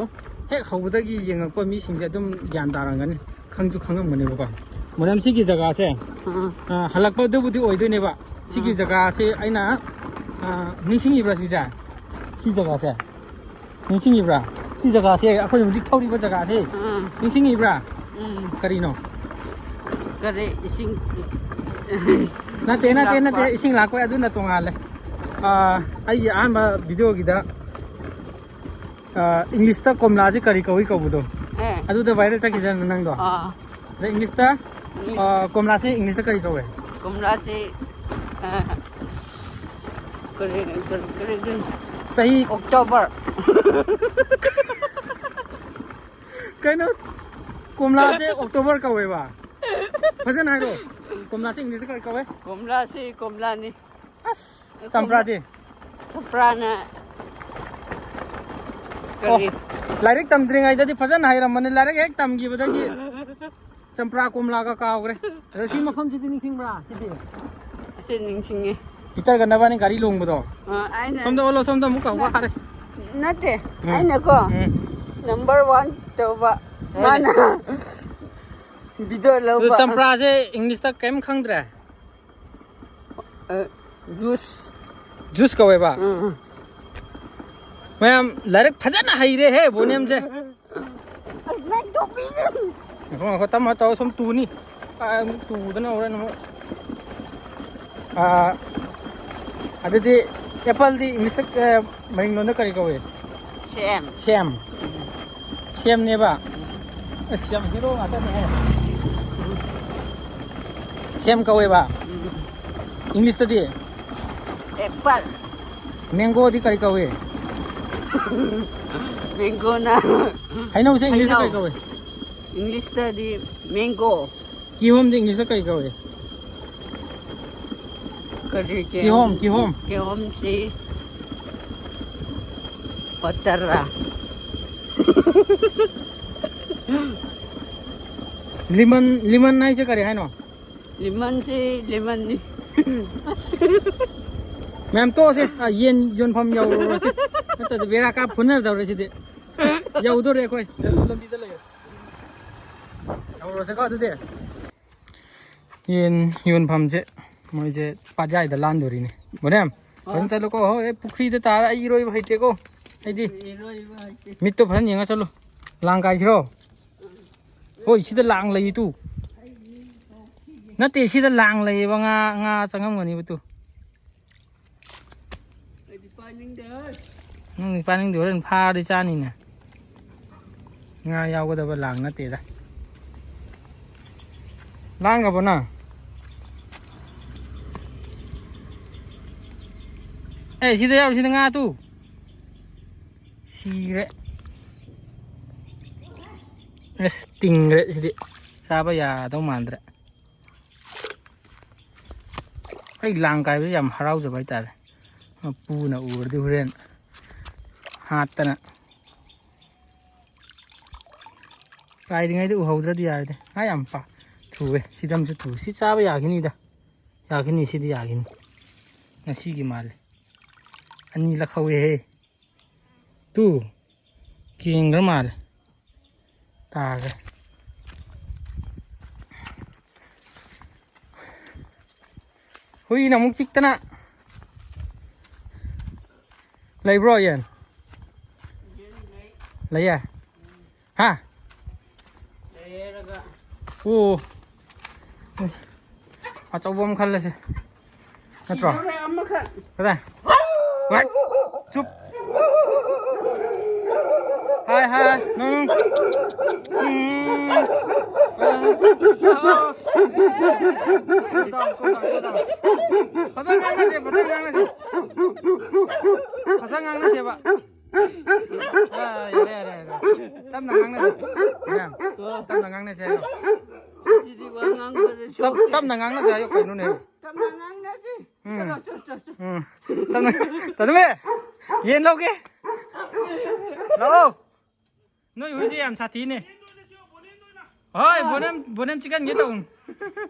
ꯍꯦꯛ ꯍꯧꯕꯗꯒꯤ ꯌꯦꯡꯉꯛꯄ ꯃꯤꯁꯤꯡꯁꯦ ꯑꯗꯨꯝ ꯒ꯭ꯌꯥꯟ ꯇꯥꯔꯝꯒꯅꯤ, ꯈꯪꯁꯨ ꯈꯪꯉꯝꯒꯅꯦꯕꯀꯣ꯫ ꯕꯣꯅꯦꯝ, ꯁꯤꯒꯤ ꯖꯒꯥꯁꯦ, ꯑꯥ꯫ ꯑꯥ, ꯍꯜꯂꯛꯄꯗꯨꯕꯨꯗꯤ ꯑꯣꯏꯗꯣꯏꯅꯦꯕ꯫ ꯁꯤꯒꯤ ꯑꯥ꯫ ꯖꯒꯥꯁꯦ ꯑꯩꯅ, ꯑꯥ, ꯅꯤꯡꯁꯤꯡꯉꯤꯕ꯭ꯔꯥ ꯁꯤꯁꯦ? ꯁꯤ ꯖꯒꯥꯁꯦ? ꯅꯤꯡꯁꯤꯡꯉꯤꯕ꯭ꯔꯥ? ꯁꯤ ꯖꯒꯥꯁꯦ, ꯑꯩꯈꯣꯏ ꯍꯧꯖꯤꯛ ꯊꯧꯔꯤꯕ ꯖꯒꯥꯁꯦ, ꯑꯥ꯫ ꯅꯤꯡꯁꯤꯡꯉꯤꯕ꯭ꯔꯥ? ꯎꯝ꯫ ꯀꯔꯤꯅꯣ? ꯀꯔꯤ ꯏꯁꯤꯡ? ꯅꯠꯇꯦ, ꯏꯁꯤꯡ ꯅꯠꯇꯦ, ꯂꯥꯛꯄ꯫ ꯅꯠꯇꯦ, ꯏꯁꯤꯡ ꯂꯥꯛꯄ ꯑꯗꯨꯅ ꯇꯣꯉꯥꯜꯂꯦ꯫ ꯑꯥ, ꯑꯩꯒꯤ ꯑꯍꯥꯟꯕ ꯚꯤꯗꯤꯑꯣꯒꯤꯗ, ꯑꯥ, ꯏꯪꯂꯤꯁꯇ ꯀꯣꯝꯂꯥꯁꯦ ꯀꯔꯤ ꯀꯧꯏ ꯀꯧꯕꯗꯣ, ꯑꯦ꯫ ꯑꯗꯨꯗ ꯚꯥꯏꯔꯦꯜ ꯆꯠꯈꯤꯗꯅ ꯅꯪꯗꯣ꯫ ꯑꯥ꯫ ꯑꯗ ꯏꯪꯂꯤꯁꯇ, ꯏꯪꯂꯤꯁ꯫ ꯑꯥ, ꯀꯣꯝꯂꯥꯁꯦ ꯏꯪꯂꯤꯁꯇ ꯀꯔꯤ ꯀꯧꯋꯦ? ꯀꯣꯝꯂꯥꯁꯦ, ꯑꯥ, ꯀꯔꯤ, ꯀꯔꯤ, ꯀꯔꯤ, ꯀꯔꯤ? ꯆꯍꯤ ꯑꯣꯛꯇꯣꯕꯔ꯫ ꯀꯩꯅꯣ? ꯀꯣꯝꯂꯥꯁꯦ ꯑꯣꯛꯇꯣꯕꯔ ꯀꯧꯋꯦꯕ? ꯐꯖꯅ ꯍꯥꯏꯔꯣ꯫ ꯀꯣꯝꯂꯥꯁꯦ ꯏꯪꯂꯤꯁꯇ ꯀꯔꯤ ꯀꯧꯋꯦ? ꯀꯣꯝꯂꯥꯁꯤ ꯀꯣꯝꯂꯥꯅꯤ꯫ ꯑꯁ, ꯆꯝꯄ꯭ꯔꯥꯗꯤ? ꯆꯝꯄ꯭ꯔꯥꯅ ꯑꯣ, ꯀꯔꯤ? ꯂꯥꯏꯔꯤꯛ ꯇꯝꯗ꯭ꯔꯤꯉꯩꯗꯗꯤ ꯐꯖꯅ ꯍꯩꯔꯝꯕꯅꯤ, ꯂꯥꯏꯔꯤꯛ ꯍꯦꯛ ꯇꯝꯈꯤꯕꯗꯒꯤ ꯆꯝꯄ꯭ꯔꯥ ꯀꯣꯝꯂꯥꯒ ꯀꯥꯎꯈ꯭ꯔꯦ꯫ ꯑꯗꯣ ꯁꯤ ꯃꯐꯝꯁꯤꯗꯤ ꯅꯤꯡꯁꯤꯡꯕ꯭ꯔꯥ? ꯁꯤꯗꯤ? ꯑꯁꯤ ꯅꯤꯡꯁꯤꯡꯉꯦ꯫ ꯄꯤꯇꯔꯒ ꯅꯕꯥꯅꯤ ꯒꯥꯔꯤ ꯂꯣꯡꯕꯗꯣ? ꯑ, ꯑꯩꯅ ꯁꯣꯝꯗ ꯑꯣꯜꯂꯣ, ꯁꯣꯝꯗ ꯑꯃꯨꯛ ꯀꯥꯎ ꯋꯥꯔꯦ꯫ ꯅꯠꯇꯦ, ꯎꯝ꯫ ꯑꯩꯅꯀꯣ, ꯎꯝ꯫ ꯅꯝꯕꯔ ꯋꯥꯟ ꯇꯧꯕ, ꯍꯣꯏꯅꯦ꯫ ꯃꯥꯅ ꯚꯤꯗꯤꯑꯣ ꯑꯗꯨ ꯂꯧꯕ꯫ ꯆꯝꯄ꯭ꯔꯥꯁꯦ ꯏꯪꯂꯤꯁꯇ ꯀꯔꯤꯝ ꯈꯪꯗ꯭ꯔꯦ? ꯑ, ꯖꯨꯁ꯫ ꯖꯨꯁ ꯀꯧꯋꯦꯕ? ꯎꯝ, ꯎꯝ꯫ ꯃꯌꯥꯝ ꯂꯥꯏꯔꯤꯛ ꯐꯖꯅ ꯍꯩꯔꯦꯍꯦ, ꯕꯣꯅꯦꯝꯁꯦ꯫ ꯑꯁ, ꯅꯪ ꯇꯣꯄꯤꯁꯦ꯫ ꯉꯥꯏꯈꯣ, ꯉꯥꯏꯈꯣ, ꯇꯞꯅ ꯇꯧ, ꯁꯨꯝ ꯇꯨꯅꯤ꯫ ꯑꯥ, ꯑꯃꯨꯛ ꯇꯨꯗꯅ ꯍꯣꯔꯦꯟ ꯑꯃꯨꯛ꯫ ꯑꯥ, ꯑꯗꯨꯗꯤ ꯑꯦꯄꯜꯗꯤ ꯏꯪꯂꯤꯁꯇ, ꯑꯥ, ꯃꯔꯤꯡꯂꯣꯟꯗ ꯀꯔꯤ ꯀꯧꯏ? ꯁꯦꯝ꯫ ꯁꯦꯝ꯫ ꯁꯦꯝꯅꯦꯕ? ꯑꯁ, ꯌꯥꯝ ꯍꯦꯔꯣ ꯉꯥꯛꯇꯅꯦꯍꯦ꯫ ꯁꯦꯝ ꯀꯧꯋꯦꯕ? ꯎꯝ꯫ ꯏꯪꯂꯤꯁꯇꯗꯤ? ꯑꯦꯄꯜ꯫ ꯃꯦꯡꯒꯣꯗꯤ ꯀꯔꯤ ꯀꯧꯏ? ꯃꯦꯡꯒꯣꯅ ꯍꯩꯅꯧꯁꯦ ꯏꯪꯂꯤꯁꯇ ꯍꯩꯅꯧ꯫ ꯀꯔꯤ ꯀꯧꯏ? ꯏꯪꯂꯤꯁꯇꯗꯤ ꯃꯦꯡꯒꯣ꯫ ꯀꯤꯍꯣꯝꯗꯤ ꯏꯪꯂꯤꯁꯇ ꯀꯔꯤ ꯀꯧꯏ? ꯀꯔꯤ ꯀꯤꯍꯣꯝ, ꯀꯤꯍꯣꯝ, ꯀꯤꯍꯣꯝ꯫ ꯀꯤꯍꯣꯝꯁꯤ, ꯄꯠꯇꯔꯥ? ꯂꯤꯃꯟ, ꯂꯤꯃꯟ ꯍꯥꯏꯁꯦ ꯀꯔꯤ ꯍꯥꯏꯅꯣ? ꯂꯤꯃꯟꯁꯤ ꯂꯤꯃꯟꯅꯤ꯫ ꯃꯌꯥꯝ ꯇꯣꯛꯑꯁꯦ꯫ ꯑꯥ, ꯌꯦꯟ ꯌꯣꯟꯐꯝ ꯌꯧꯔꯨꯔꯁꯤ꯫ ꯅꯠꯇ꯭ꯔꯗꯤ ꯕꯦꯔꯥ ꯀꯥꯞ ꯐꯨꯅꯗꯧꯔꯦ ꯁꯤꯗꯤ꯫ ꯌꯧꯗꯣꯔꯦ ꯑꯩꯈꯣꯏ꯫ ꯂꯝꯕꯤꯗ ꯂꯩꯔꯦ꯫ ꯌꯧꯔꯨꯔꯁꯤꯀꯣ ꯑꯗꯨꯗꯤ꯫ ꯌꯦꯟ ꯌꯣꯟꯐꯝꯁꯦ ꯃꯣꯏꯁꯦ ꯄꯥꯠꯌꯥꯏꯗ ꯂꯥꯟꯗꯣꯔꯤꯅꯦ꯫ ꯕꯣꯅꯦꯝ, ꯐꯖꯅ ꯆꯠꯂꯨꯀꯣ꯫ ꯍꯣꯏ, ꯑꯩ ꯄꯨꯈ꯭ꯔꯤꯗ ꯇꯥꯔ ꯑꯩ ꯏꯔꯣꯏꯕ ꯍꯩꯇꯦꯀꯣ꯫ ꯑꯩꯗꯤ ꯏꯔꯣꯏꯕ ꯍꯩꯇꯦ꯫ ꯃꯤꯠꯇꯣ ꯐꯖꯅ ꯌꯦꯡꯉ ꯆꯠꯂꯨ꯫ ꯂꯥꯡ ꯀꯥꯏꯁꯤꯔꯣ? ꯍꯣꯏ, ꯁꯤꯗ ꯂꯥꯡ ꯂꯩꯌꯦ ꯇꯨ꯫ ꯅꯠꯇꯦ, ꯁꯤꯗ ꯂꯥꯡ ꯂꯩꯌꯦꯕ, ꯉꯥ, ꯉꯥ ꯆꯪꯉꯝꯒꯅꯤꯕ ꯇꯨ꯫ ꯑꯩꯗꯤ ꯄꯥꯏꯅꯤꯡꯗꯦ꯫ ꯅꯪꯗꯤ ꯄꯥꯏꯅꯤꯡꯗꯦ, ꯍꯣꯔꯦꯟ ꯐꯥꯔꯗꯤ ꯆꯥꯅꯤꯅꯦ꯫ ꯉꯥ ꯌꯥꯎꯒꯗꯕ ꯂꯥꯡ ꯅꯠꯇꯦꯗ꯫ ꯂꯥꯡꯈ꯭ꯔꯕꯣ ꯅꯪ? ꯑꯦ, ꯁꯤꯗ ꯌꯥꯎꯔꯤ, ꯁꯤꯗ ꯉꯥ ꯇꯨ꯫ ꯁꯤꯔꯦ꯫ ꯑꯁ, ꯇꯤꯡꯈ꯭ꯔꯦ ꯁꯤꯗꯤ꯫ ꯆꯥꯕ ꯌꯥꯗꯧ ꯃꯥꯟꯗ꯭ꯔꯦ꯫ ꯑꯩ ꯂꯥꯡ ꯀꯥꯏꯕꯁꯦ ꯌꯥꯝ ꯍꯔꯥꯎꯖꯕ ꯍꯥꯏꯇꯥꯔꯦ꯫ ꯃꯄꯨꯅ ꯎꯔꯗꯤ ꯍꯣꯔꯦꯟ ꯍꯥꯠꯇꯅ꯫ ꯀꯥꯏꯔꯤꯉꯩꯗ ꯎꯍꯧꯗ꯭ꯔꯗꯤ ꯌꯥꯔꯦ꯫ ꯉꯥ ꯌꯥꯝ ꯄꯥ-, ꯊꯨꯋꯦ꯫ ꯁꯤꯗꯤ ꯑꯃꯁꯨ ꯊꯨꯋꯦ꯫ ꯁꯤ ꯆꯥꯕ ꯌꯥꯈꯤꯅꯤꯗ꯫ ꯌꯥꯈꯤꯅꯤ, ꯁꯤꯗꯤ ꯌꯥꯈꯤꯅꯤ꯫ ꯉꯁꯤꯒꯤ ꯃꯥꯜꯂꯦ꯫ ꯑꯅꯤ ꯂꯛꯍꯧꯋꯦꯍꯦ꯫ ꯇꯨ꯫ ꯀꯦꯟꯈ꯭ꯔ ꯃꯥꯜꯂꯦ꯫ ꯇꯥꯈ꯭ꯔꯦ꯫ ꯍꯨꯏꯅ ꯑꯃꯨꯛ ꯆꯤꯛꯇꯅ꯫ ꯂꯩꯕ꯭ꯔꯣ ꯌꯦꯟ? ꯂꯩꯌꯦ? ꯍꯥ? ꯂꯩꯔꯒ꯫ ꯑꯣ꯫ ꯑꯆꯧꯕ ꯑꯃ ꯈꯜꯂꯁꯦ꯫ ꯅꯠꯇ꯭ꯔꯣ? ꯁꯤꯗꯧꯔꯦ ꯑꯃꯈꯛ꯫ ꯀꯗꯥꯏ? ꯋꯥꯏ! ꯆꯨꯞ! ꯍꯥꯏ, ꯍꯥꯏ! ꯅꯪ! ꯎꯝ. ꯐꯖꯅ ꯉꯥꯡꯅꯁꯦ, ꯐꯖꯅ ꯉꯥꯡꯅꯁꯦ꯫ ꯐꯖꯅ ꯉꯥꯡꯅꯁꯦꯕ꯫ ꯑꯥ, ꯌꯥꯔꯦ, ꯌꯥꯔꯦ, ꯌꯥꯔꯦ꯫ ꯇꯞꯅ ꯉꯥꯡꯅꯁꯦ꯫ ꯃꯌꯥꯝ, ꯇꯞꯅ ꯉꯥꯡꯅꯁꯦ ꯍꯥꯏꯌꯣ꯫ ꯁꯤꯗꯤ ꯋꯥ ꯉꯥꯡꯕꯁꯦ ꯇꯞ-, ꯁꯣꯛꯇꯦ꯫ ꯇꯞꯅ ꯉꯥꯡꯅꯁꯦ ꯍꯥꯏꯌꯣ ꯀꯩꯅꯣꯅꯦ꯫ ꯇꯞꯅ ꯉꯥꯡꯅꯁꯤ꯫ ꯎꯝ꯫ ꯆꯠꯂꯣ, ꯆꯠꯂꯣ, ꯆꯠꯂꯣ꯫ ꯎꯝ꯫ ꯇꯞꯅ, ꯇꯥꯗꯨꯃꯦ! ꯌꯦꯟ ꯂꯧꯒꯦ꯫ ꯂꯥꯛꯑꯣ꯫ ꯅꯣꯏ ꯍꯨꯏꯁꯦ ꯌꯥꯝ ꯁꯥꯊꯤꯅꯦ꯫ ꯍꯣꯏ, ꯕꯣꯅꯦꯝ, ꯕꯣꯅꯦꯝ ꯆꯤꯛꯍꯟꯒꯦ ꯇꯧꯕꯅꯤ꯫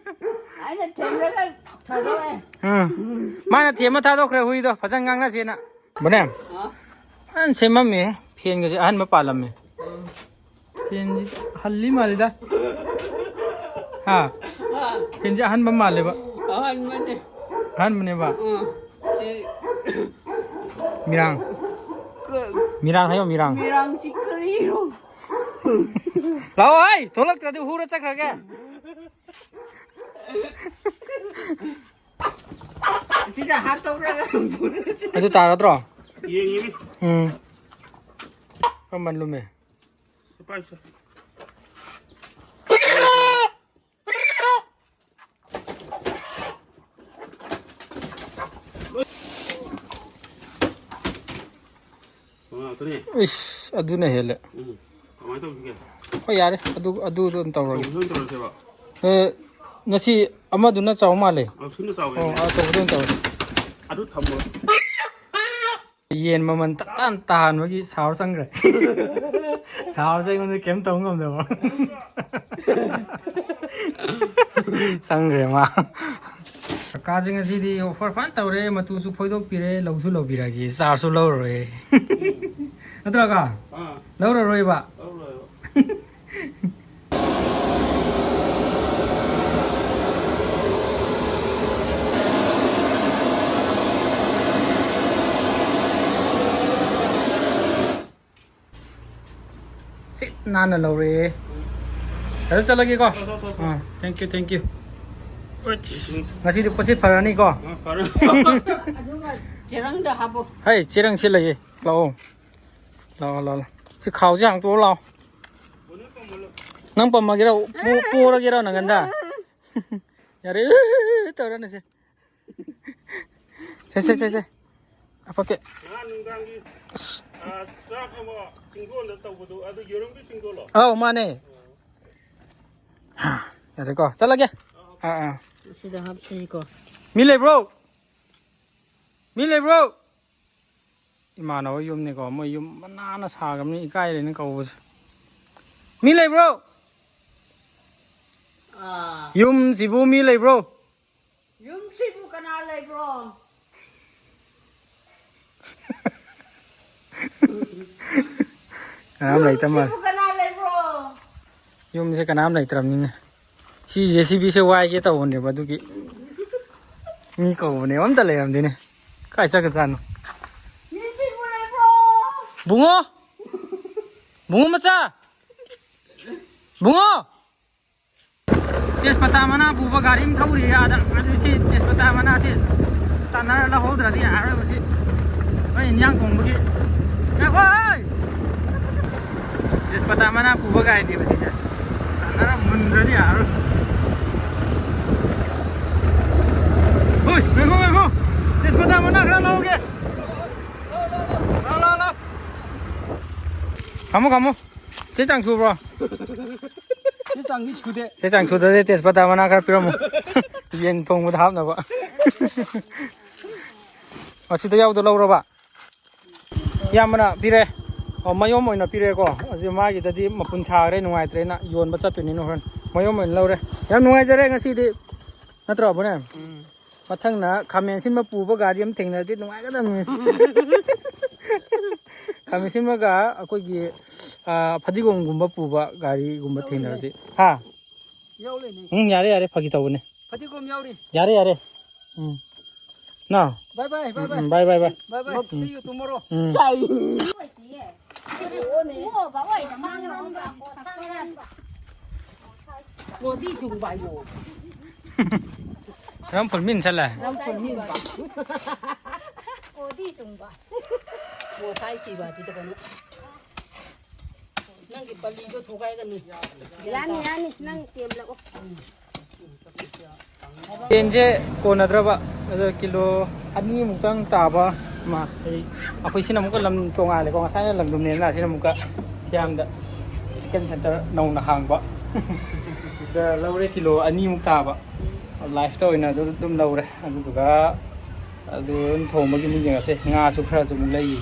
ꯑꯩꯅ ꯊꯦꯝꯂꯒ ꯊꯥꯗꯣꯛꯑꯦ꯫ ꯎꯝ꯫ ꯃꯥꯅ ꯊꯦꯝꯃ ꯊꯥꯗꯣꯛꯈ꯭ꯔꯦ ꯍꯨꯏꯗꯣ, ꯐꯖꯅ ꯉꯥꯡꯅꯁꯦꯅ꯫ ꯕꯣꯅꯦꯝ꯫ ꯍꯥ? ꯐꯖꯅ ꯁꯦꯝꯃꯝꯃꯦ꯫ ꯐꯦꯟꯒꯁꯦ ꯑꯍꯟꯕ ꯄꯥꯜꯂꯝꯃꯦ꯫ ꯐꯦꯟꯁꯤ ꯍꯜꯂꯤ ꯃꯥꯜꯂꯤꯗ꯫ ꯍꯥ? ꯍꯥ? ꯐꯦꯟꯁꯤ ꯑꯍꯟꯕ ꯃꯥꯜꯂꯦꯕ꯫ ꯑꯍꯟꯕꯅꯦ꯫ ꯑꯍꯟꯕꯅꯦꯕ꯫ ꯎꯝ꯫ ꯁꯤ ꯃꯤꯔꯥꯡ꯫ ꯀ-, ꯃꯤꯔꯥꯡ ꯍꯥꯏꯌꯣ, ꯃꯤꯔꯥꯡ꯫ ꯃꯤꯔꯥꯡꯁꯤ ꯀꯔꯤꯅꯣ? ꯂꯥꯛꯑꯣ ꯍꯥꯏ, ꯊꯣꯛꯂꯛꯇ꯭ꯔꯗꯤ ꯍꯨꯔ ꯆꯠꯈ꯭ꯔꯒꯦ꯫ ꯑꯁꯤꯗ ꯍꯥꯠꯇꯧꯔꯒ ꯄꯨꯔꯁꯤ꯫ ꯑꯗꯨ ꯇꯥꯔꯗ꯭ꯔꯣ? ꯌꯦꯡꯉꯤꯅꯤ꯫ ꯎꯝ꯫ ꯀꯔꯝꯕ ꯂꯨꯝꯃꯦ? ꯄꯥꯏꯁꯦ꯫ ꯃꯉꯥ ꯉꯥꯛꯇꯅꯦ꯫ ꯏꯁ, ꯑꯗꯨꯅ ꯍꯦꯜꯂꯦ꯫ ꯎꯝ꯫ ꯀꯃꯥꯏꯅ ꯇꯧꯁꯤꯒꯦ? ꯍꯣꯏ, ꯌꯥꯔꯦ꯫ ꯑꯗꯨ, ꯑꯗꯨꯗꯣ ꯑꯗꯨꯝ ꯇꯧꯔꯒꯦ꯫ ꯑꯆꯧꯕꯗ ꯑꯣꯏꯅ ꯇꯧꯔꯁꯦꯕ꯫ ꯑꯦ, ꯉꯁꯤ ꯑꯃꯗꯨꯅ ꯆꯥꯎ ꯃꯥꯜꯂꯦ꯫ ꯑ, ꯁꯤꯅ ꯆꯥꯎꯋꯦ꯫ ꯑꯣ, ꯑꯆꯧꯕꯗ ꯑꯣꯏꯅ ꯇꯧꯔꯁꯦ꯫ ꯑꯗꯨ ꯊꯝꯃꯣ꯫ ꯌꯦꯟ ꯃꯃꯜ ꯇꯞ ꯇꯥꯅ ꯇꯥꯍꯟꯕꯒꯤ ꯁꯥꯎꯔ ꯆꯪꯈ꯭ꯔꯦ꯫ ꯁꯥꯎꯔꯁꯨ ꯑꯩꯉꯣꯟꯗ ꯀꯩꯝ ꯇꯧ ꯉꯝꯗꯕ꯫ ꯆꯪꯈ꯭ꯔꯦ ꯃꯥ꯫ ꯀꯀꯥꯁꯦ ꯉꯁꯤꯗꯤ offer ꯐꯖꯅ ꯇꯧꯔꯦ, ꯃꯇꯨꯁꯨ ꯐꯣꯏꯗꯣꯛꯄꯤꯔꯦ, ꯂꯧꯁꯨ ꯂꯧꯕꯤꯔꯒꯦ, ꯆꯥꯔꯖꯁꯨ ꯂꯧꯔꯔꯣꯏ꯫ ꯅꯠꯇ꯭ꯔꯣ ꯀꯀꯥ? ꯑꯥ꯫ ꯂꯧꯔꯔꯣꯏꯕ? ꯂꯧꯔꯔꯣꯏꯕ꯫ ꯁꯤ ꯅꯥꯟꯅ ꯂꯧꯔꯦ꯫ ꯑꯗꯨ ꯆꯠꯂꯒꯦꯀꯣ꯫ ꯆꯣ, ꯆꯣ, ꯆꯣ, ꯆꯣ꯫ ꯑꯥ, thank you, thank you꯫ ꯎꯝ꯫ ꯉꯁꯤꯗꯤ ꯄꯣꯠꯁꯤ ꯐꯔꯅꯤꯀꯣ꯫ ꯑꯥ, ꯐꯔꯦ꯫ ꯑꯗꯨꯒ ꯆꯦꯔꯪꯗ ꯍꯥꯞꯄꯣ꯫ ꯍꯩ, ꯆꯦꯔꯪ ꯁꯤ ꯂꯩꯌꯦ꯫ ꯂꯥꯛꯑꯣ꯫ ꯂꯥꯛꯑꯣ, ꯂꯥꯛꯑꯣ, ꯂꯥꯛꯑꯣ꯫ ꯁꯤ ꯈꯥꯎꯁꯦ ꯍꯥꯡꯇꯣꯛꯑꯣ ꯂꯥꯛꯑꯣ꯫ ꯅꯪ ꯄꯝꯃꯒꯦꯔꯣ? ꯄꯣ-, ꯄꯣꯔꯒꯦꯔꯣ ꯅꯪꯒꯟꯗ? ꯌꯥꯔꯦ, ꯇꯧꯔꯅꯨꯁꯦ꯫ ꯁꯦ, ꯁꯦ, ꯁꯦ, ꯁꯦ꯫ ꯍꯥꯄꯛꯀꯦ꯫ ꯉꯔꯥꯡ ꯅꯨꯡꯗꯥꯡꯒꯤ, ꯑꯁ꯫ ꯑꯥ, ꯆꯥꯛ ꯑꯃ ꯆꯤꯡꯗꯣꯟꯗ ꯇꯧꯕꯗꯣ, ꯑꯗꯨ ꯌꯦꯔꯨꯝꯒꯤ ꯆꯤꯡꯗꯣꯜꯂꯣ? ꯑꯧ, ꯃꯥꯅꯦ꯫ ꯍꯥ, ꯌꯥꯔꯦꯀꯣ? ꯆꯠꯂꯒꯦ꯫ ꯑꯥ, ꯑꯥ꯫ ꯁꯤꯗ ꯍꯥꯞꯁꯤꯀꯣ꯫ ꯃꯤ ꯂꯩꯕ꯭ꯔꯣ? ꯃꯤ ꯂꯩꯕ꯭ꯔꯣ? ꯏꯃꯥꯟꯅꯕ ꯌꯨꯝꯅꯤꯀꯣ, ꯃꯣꯏ ꯌꯨꯝ ꯃꯅꯥꯟꯅ ꯁꯥꯈ꯭ꯔꯕꯅꯤ, ꯏꯀꯥꯏꯔꯦꯅ ꯀꯧꯕꯁꯦ꯫ ꯃꯤ ꯂꯩꯕ꯭ꯔꯣ? ꯑꯥ꯫ ꯌꯨꯝꯁꯤꯕꯨ ꯃꯤ ꯂꯩꯕ꯭ꯔꯣ? ꯌꯨꯝꯁꯤꯕꯨ ꯀꯅꯥ ꯂꯩꯕ꯭ꯔꯣ? ꯀꯅꯥꯝ ꯂꯩꯇ ꯃꯥꯜꯂꯦ꯫ ꯌꯨꯝꯁꯤꯕꯨ ꯀꯅꯥ ꯂꯩꯕ꯭ꯔꯣ? ꯌꯨꯝꯁꯦ ꯀꯅꯥꯝ ꯂꯩꯇ꯭ꯔꯕꯅꯤꯅꯦ꯫ ꯁꯤ ꯖꯦ ꯁꯤ ꯕꯤꯁꯦ ꯋꯥꯏꯒꯦ ꯇꯧꯕꯅꯦꯕ, ꯑꯗꯨꯒꯤ ꯃꯤ ꯀꯧꯕꯅꯦꯕ, ꯑꯝꯇ ꯂꯩꯔꯝꯗꯦꯅꯦ꯫ ꯀꯥꯏ ꯆꯠꯈ꯭ꯔꯖꯥꯠꯅꯣ? ꯕꯨꯡꯉꯣ! ꯕꯨꯡꯉꯣ ꯃꯆꯥ! ꯕꯨꯡꯉꯣ! ꯇꯦꯖꯄꯇꯥ ꯃꯅꯥ ꯄꯨꯕ ꯒꯥꯔꯤ ꯑꯃ ꯊꯧꯔꯤꯌꯦ ꯑꯥꯗ꯫ ꯑꯗꯨ ꯁꯤ ꯇꯦꯖꯄꯇꯥ ꯃꯅꯥꯁꯤ ꯇꯥꯟꯅꯔ ꯂꯧꯍꯧꯗ꯭ꯔꯗꯤ ꯌꯥꯔꯔꯣꯏ ꯃꯁꯤ꯫ ꯍꯣꯏ, ꯏꯟꯖꯥꯡ ꯊꯣꯡꯕꯒꯤ꯫ ꯉꯥꯏꯈꯣ, ꯍꯣꯏ! ꯇꯦꯖꯄꯇꯥ ꯃꯅꯥ ꯄꯨꯕ ꯒꯥꯔꯤꯅꯦꯕ ꯁꯤꯁꯦ꯫ ꯇꯥꯟꯅꯔ ꯃꯨꯟꯗ꯭ꯔꯗꯤ ꯌꯥꯔꯔꯣꯏ꯫ ꯍꯣꯏ, ꯉꯥꯏꯈꯣ, ꯉꯥꯏꯈꯣ꯫ ꯇꯦꯖꯄꯇꯥ ꯃꯅꯥ ꯈꯔ ꯂꯧꯒꯦ꯫ ꯂꯥꯎ, ꯂꯥꯎ, ꯂꯥꯎ꯫ ꯈꯥꯝꯃꯣ, ꯈꯥꯝꯃꯣ꯫ ꯆꯦ ꯆꯥꯡ ꯁꯨꯕ꯭ꯔꯣ? ꯆꯦ ꯆꯥꯡꯗꯤ ꯁꯨꯗꯦ꯫ ꯆꯦ ꯆꯥꯡ ꯁꯨꯗ꯭ꯔꯗꯤ ꯇꯦꯖꯄꯇꯥ ꯃꯅꯥ ꯈꯔ ꯄꯤꯔꯝꯃꯣ꯫ ꯌꯦꯟ ꯊꯣꯡꯕꯗ ꯍꯥꯞꯅꯕ꯫ ꯑꯁꯤꯗ ꯌꯥꯎꯗꯣ ꯂꯧꯔꯕ? ꯏꯌꯥꯝꯕꯅ ꯄꯤꯔꯦ꯫ ꯑꯣ, ꯃꯌꯣꯝ ꯑꯣꯏꯅ ꯄꯤꯔꯦꯀꯣ꯫ ꯑꯁꯤ ꯃꯥꯒꯤꯗꯗꯤ ꯃꯄꯨꯟ ꯁꯥꯈ꯭ꯔꯦ, ꯅꯨꯡꯉꯥꯏꯇ꯭ꯔꯦꯅ ꯌꯣꯟꯕ ꯆꯠꯇꯣꯏꯅꯤꯅ ꯍꯣꯔꯦꯟ ꯃꯌꯣꯝ ꯑꯣꯏꯅ ꯂꯧꯔꯦ꯫ ꯌꯥꯝ ꯅꯨꯡꯉꯥꯏꯖꯔꯦ ꯉꯁꯤꯗꯤ꯫ ꯅꯠꯇ꯭ꯔꯣ, ꯑꯕꯨꯅꯦ? ꯎꯝ꯫ ꯃꯊꯪꯅ ꯈꯥꯃꯦꯟ ꯑꯁꯤꯟꯕ ꯄꯨꯕ ꯒꯥꯔꯤ ꯑꯃ ꯊꯦꯡꯅꯔꯗꯤ ꯅꯨꯡꯉꯥꯏꯒꯗꯕꯅꯤ꯫ ꯈꯥꯃꯦꯟ ꯑꯁꯤꯟꯕꯒ ꯑꯩꯈꯣꯏꯒꯤ, ꯑ, ꯐꯗꯤꯒꯣꯝꯒꯨꯝꯕ ꯄꯨꯕ ꯒꯥꯔꯤꯒꯨꯝꯕ ꯊꯦꯡꯅꯔꯗꯤ꯫ ꯍꯥ? ꯌꯥꯎ ꯂꯩꯅꯦ꯫ ꯎꯝ, ꯌꯥꯔꯦ, ꯌꯥꯔꯦ, ꯐꯥꯒꯤ ꯇꯧꯕꯅꯦ꯫ ꯐꯗꯤꯒꯣꯝ ꯌꯥꯎꯔꯤ꯫ ꯌꯥꯔꯦ, ꯌꯥꯔꯦ꯫ ꯎꯝ꯫ ꯅ? Bye bye, bye bye. Um, bye bye, bye. Bye bye. Um. See you tomorrow. ꯎꯝ꯫ ꯀꯣꯗꯤ ꯆꯨꯡꯕ ꯍꯥꯏꯌꯣ꯫ ꯔꯝꯐꯨꯜ ꯃꯤꯟ ꯆꯠꯂꯦ꯫ ꯔꯝꯐꯨꯜ ꯃꯤꯟ ꯕ꯫ ꯀꯣꯗꯤ ꯆꯨꯡꯕ꯫ ꯉꯁꯥꯏ ꯁꯤꯕ ꯑꯗꯨꯗ ꯀꯩꯅꯣ꯫ ꯅꯪꯒꯤ ꯄꯜꯂꯤꯗꯣ ꯊꯨꯒꯥꯏꯒꯅꯨ꯫ ꯌꯥꯅꯤ, ꯌꯥꯅꯤ꯫ ꯅꯪ ꯇꯦꯝꯂꯛꯑꯣ꯫ ꯌꯦꯟꯁꯦ ꯀꯣꯟꯅꯗ꯭ꯔꯕ, ꯑꯗꯣ ꯀꯤꯂꯣ ꯑꯅꯤꯃꯨꯛꯇꯪ ꯇꯥꯕ ꯑꯃ, ꯍꯥꯏꯗꯤ ꯑꯩꯈꯣꯏ ꯁꯤꯅ ꯑꯃꯨꯛꯀ ꯂꯝ ꯇꯣꯉꯥꯜꯂꯦꯀꯣ, ꯉꯁꯥꯏꯅ ꯂꯝꯗꯨꯝꯅꯦꯅ ꯁꯤꯅ ꯑꯃꯨꯛꯀ ꯊꯤꯌꯥꯝꯗ chicken center ꯅꯧꯅ ꯍꯥꯡꯕ꯫ ꯁꯤꯗ ꯂꯧꯔꯦ ꯀꯤꯂꯣ ꯑꯅꯤꯃꯨꯛ ꯇꯥꯕ, live ꯇ ꯑꯣꯏꯅ ꯑꯗꯨ ꯑꯗꯨꯝ ꯂꯧꯔꯦ꯫ ꯑꯗꯨꯗꯨꯒ ꯑꯗꯨ ꯑꯗꯨꯝ ꯊꯣꯡꯕꯒꯤ ꯑꯃꯨꯛ ꯌꯦꯡꯉꯁꯦ꯫ ꯉꯥꯁꯨ ꯈꯔꯁꯨ ꯑꯃꯨꯛ ꯂꯩꯔꯤ꯫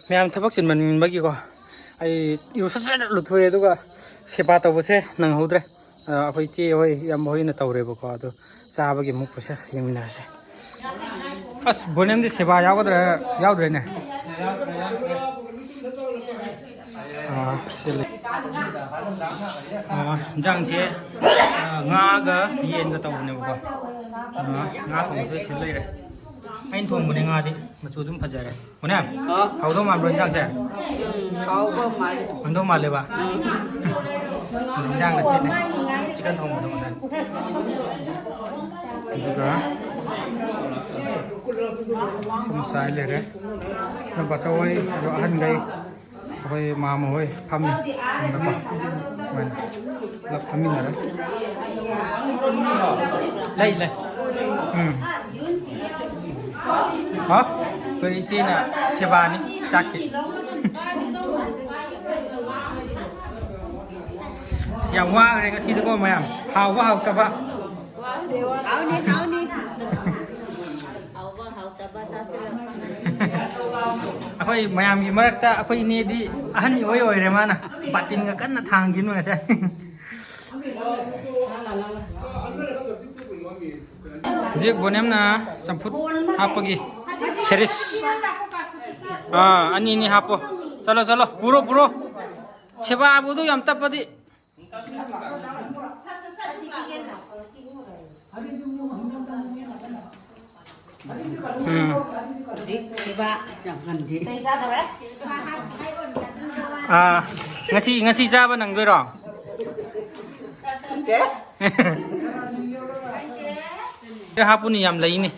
ꯃꯌꯥꯝ ꯊꯕꯛ ꯆꯤꯟꯃꯟꯕꯒꯤꯀꯣ, ꯑꯩ ꯏꯔꯨ ꯁꯠ ꯁꯠ ꯂꯨꯊꯣꯛꯑꯦ, ꯑꯗꯨꯒ ꯁꯦꯕꯥ ꯇꯧꯕꯁꯦ ꯅꯪꯍꯧꯗ꯭ꯔꯦ꯫ ꯑ, ꯑꯩꯈꯣꯏ ꯏꯆꯦ ꯍꯣꯏ, ꯏꯌꯥꯝꯕ ꯍꯣꯏꯅ ꯇꯧꯔꯦꯕꯀꯣ꯫ ꯑꯗꯣ ꯆꯥꯕꯒꯤ ꯑꯃꯨꯛ ꯄ꯭ꯔꯣꯁꯦꯁ ꯌꯦꯡꯃꯤꯟꯅꯔꯁꯦ꯫ ꯑꯁ, ꯕꯣꯅꯦꯝꯗꯤ ꯁꯦꯕꯥ ꯌꯥꯎꯒꯗ꯭ꯔꯥ, ꯌꯥꯎꯗ꯭ꯔꯦꯅꯦ? ꯑꯥ, ꯁꯤ ꯂꯩ꯫ ꯑꯥ, ꯏꯟꯖꯥꯡꯁꯦ, ꯑꯥ, ꯉꯥꯒ ꯌꯦꯟꯒ ꯇꯧꯕꯅꯦꯕꯀꯣ꯫ ꯑꯥ, ꯉꯥ ꯊꯣꯡꯕꯁꯨ ꯁꯤ ꯂꯩꯔꯦ꯫ ꯑꯩꯅ ꯊꯣꯡꯕꯅꯦ ꯉꯥꯗꯤ, ꯃꯆꯨ ꯑꯗꯨꯝ ꯐꯖꯔꯦ꯫ ꯃꯨꯅꯦ, ꯍꯥꯎꯗꯧ ꯃꯥꯟꯕ꯭ꯔꯣ ꯏꯟꯖꯥꯡꯁꯦ? ꯎꯝ, ꯍꯥꯎꯗꯧ ꯃꯥꯜꯂꯦ꯫ ꯍꯥꯎꯗꯧ ꯃꯥꯜꯂꯦꯕ? ꯎꯝ꯫ ꯏꯟꯖꯥꯡ ꯉꯁꯤꯅꯦ꯫ ꯆꯤꯛꯀꯟ ꯊꯣꯡꯕꯗꯣ ꯉꯁꯥꯏ꯫ ꯑꯗꯨꯒ ꯁꯨꯝ ꯆꯥꯏ ꯂꯩꯔꯦ꯫ ꯅꯣꯏ ꯕꯥꯆꯧ ꯍꯣꯏ, ꯑꯗꯣ ꯑꯍꯟꯈꯩ, ꯑꯩꯈꯣꯏ ꯃꯥꯃ ꯍꯣꯏ ꯐꯝꯃꯤ꯫ ꯁꯣꯝꯗꯀꯣ꯫ ꯑꯗꯨꯃꯥꯏꯅ ꯄꯨꯂꯞ ꯐꯝꯃꯤꯟꯅꯔꯦ꯫ ꯂꯩ, ꯂꯩ꯫ ꯎꯝ꯫ ꯍꯥ? ꯑꯩꯈꯣꯏ ꯏꯆꯦꯅ ꯁꯦꯕꯥꯅꯤ ꯆꯥꯛꯀꯤ꯫ ꯑꯁ, ꯌꯥꯝ ꯋꯥꯈ꯭ꯔꯦ ꯉꯁꯤꯗꯤꯀꯣ ꯃꯌꯥꯝ꯫ ꯍꯥꯎꯕ ꯍꯥꯎꯇꯕ꯫ ꯍꯥꯎꯅꯤ, ꯍꯥꯎꯅꯤ꯫ ꯍꯥꯎꯕ ꯍꯥꯎꯇꯕ ꯆꯥꯁꯤꯜꯂꯛꯄ꯫ ꯑꯩꯈꯣꯏ ꯃꯌꯥꯝꯒꯤ ꯃꯔꯛꯇ ꯑꯩꯈꯣꯏ ꯏꯅꯦꯗꯤ ꯑꯍꯟ ꯏꯑꯣꯏ ꯑꯣꯏꯔꯦ ꯃꯥꯅ꯫ ꯕꯥꯇꯤꯟꯒ ꯀꯟꯅ ꯊꯥꯡꯈꯤꯅꯨ ꯉꯁꯥꯏ꯫ ꯍꯧꯖꯤꯛ ꯕꯣꯅꯦꯝꯅ ꯆꯝꯐꯨꯠ ꯍꯥꯞꯄꯒꯤ ꯁꯦꯔꯤꯁ꯫ ꯑꯥ, ꯑꯅꯤ ꯑꯅꯤ ꯍꯥꯞꯄꯣ꯫ ꯆꯠꯂꯣ, ꯆꯠꯂꯣ, ꯄꯨꯔꯣ, ꯄꯨꯔꯣ꯫ ꯁꯦꯕꯥꯕꯨꯗꯨ ꯌꯥꯝ ꯇꯞꯄꯗꯤ꯫ ꯎꯝ꯫ ꯍꯧꯖꯤꯛ ꯁꯦꯕꯥ ꯌꯥꯝ ꯉꯟꯗꯦ꯫ ꯑꯥ, ꯉꯁꯤ, ꯉꯁꯤ ꯆꯥꯕ ꯅꯪꯗꯣꯏꯔꯣ? ꯈꯪꯗꯦ꯫ ꯍꯥꯞꯄꯨꯅꯤ, ꯌꯥꯝ ꯂꯩꯅꯤ꯫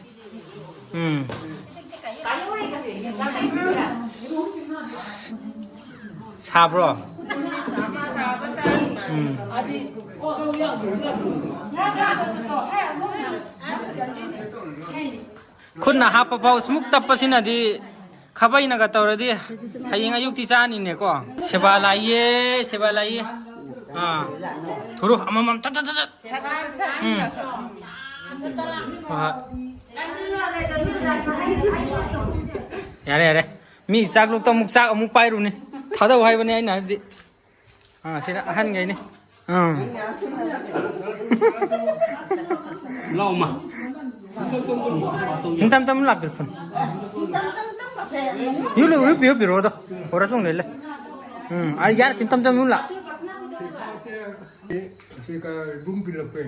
ꯎꯝ꯫ ꯁꯥꯕ꯭ꯔꯣ? ꯎꯝ꯫ ꯈꯨꯠꯅ ꯍꯥꯞꯄ ꯐꯥꯎ ꯁꯨꯃꯨꯛ ꯇꯞꯄꯁꯤꯅꯗꯤ ꯈꯥꯕꯩꯅꯒ ꯇꯧꯔꯗꯤ ꯍꯌꯦꯡ ꯑꯌꯨꯛꯇꯤ ꯆꯥꯅꯤꯅꯦꯀꯣ꯫ ꯁꯦꯕꯥ ꯂꯥꯛꯏꯌꯦ, ꯁꯦꯕꯥ ꯂꯥꯛꯏꯌꯦ꯫ ꯑꯥ, ꯊꯨꯔꯣ, ꯑꯃꯃꯝ ꯇꯠ ꯇꯠ ꯇꯠ ꯇꯠ꯫ ꯎꯝ꯫ ꯍꯣꯏ, ꯍꯣꯏ꯫ ꯌꯥꯔꯦ, ꯌꯥꯔꯦ꯫ ꯃꯤ ꯆꯥꯛ ꯂꯨꯛꯇ ꯑꯃꯨꯛ ꯆꯥꯛ ꯑꯃꯨꯛ ꯄꯥꯏꯔꯨꯅꯤ꯫ ꯊꯥꯗꯧ ꯍꯥꯏꯕꯅꯤ ꯑꯩꯅ ꯍꯥꯏꯕꯗꯤ꯫ ꯑꯥ, ꯁꯤꯅ ꯑꯍꯟꯈꯩꯅꯤ꯫ ꯑꯥ꯫ ꯂꯥꯛꯑꯣ, ꯃꯥ꯫ ꯏꯟꯇꯝ ꯇꯝ ꯂꯥꯛꯄꯤꯔꯣ, ꯐꯣꯟ꯫ ꯌꯨ ꯂꯨ, ꯍꯨꯞꯄꯤ, ꯍꯨꯞꯄꯤꯔꯣ ꯑꯗꯣ꯫ ꯍꯣꯔ ꯁꯨꯡ ꯂꯩ ꯂꯩ꯫ ꯎꯝ, ꯑ, ꯌꯥꯔ ꯀꯤꯟꯇꯝ ꯇꯝ ꯂꯥꯛ꯫ ꯁꯤ ꯀ ꯔꯨꯝ ꯄꯤꯂꯛꯄꯦ꯫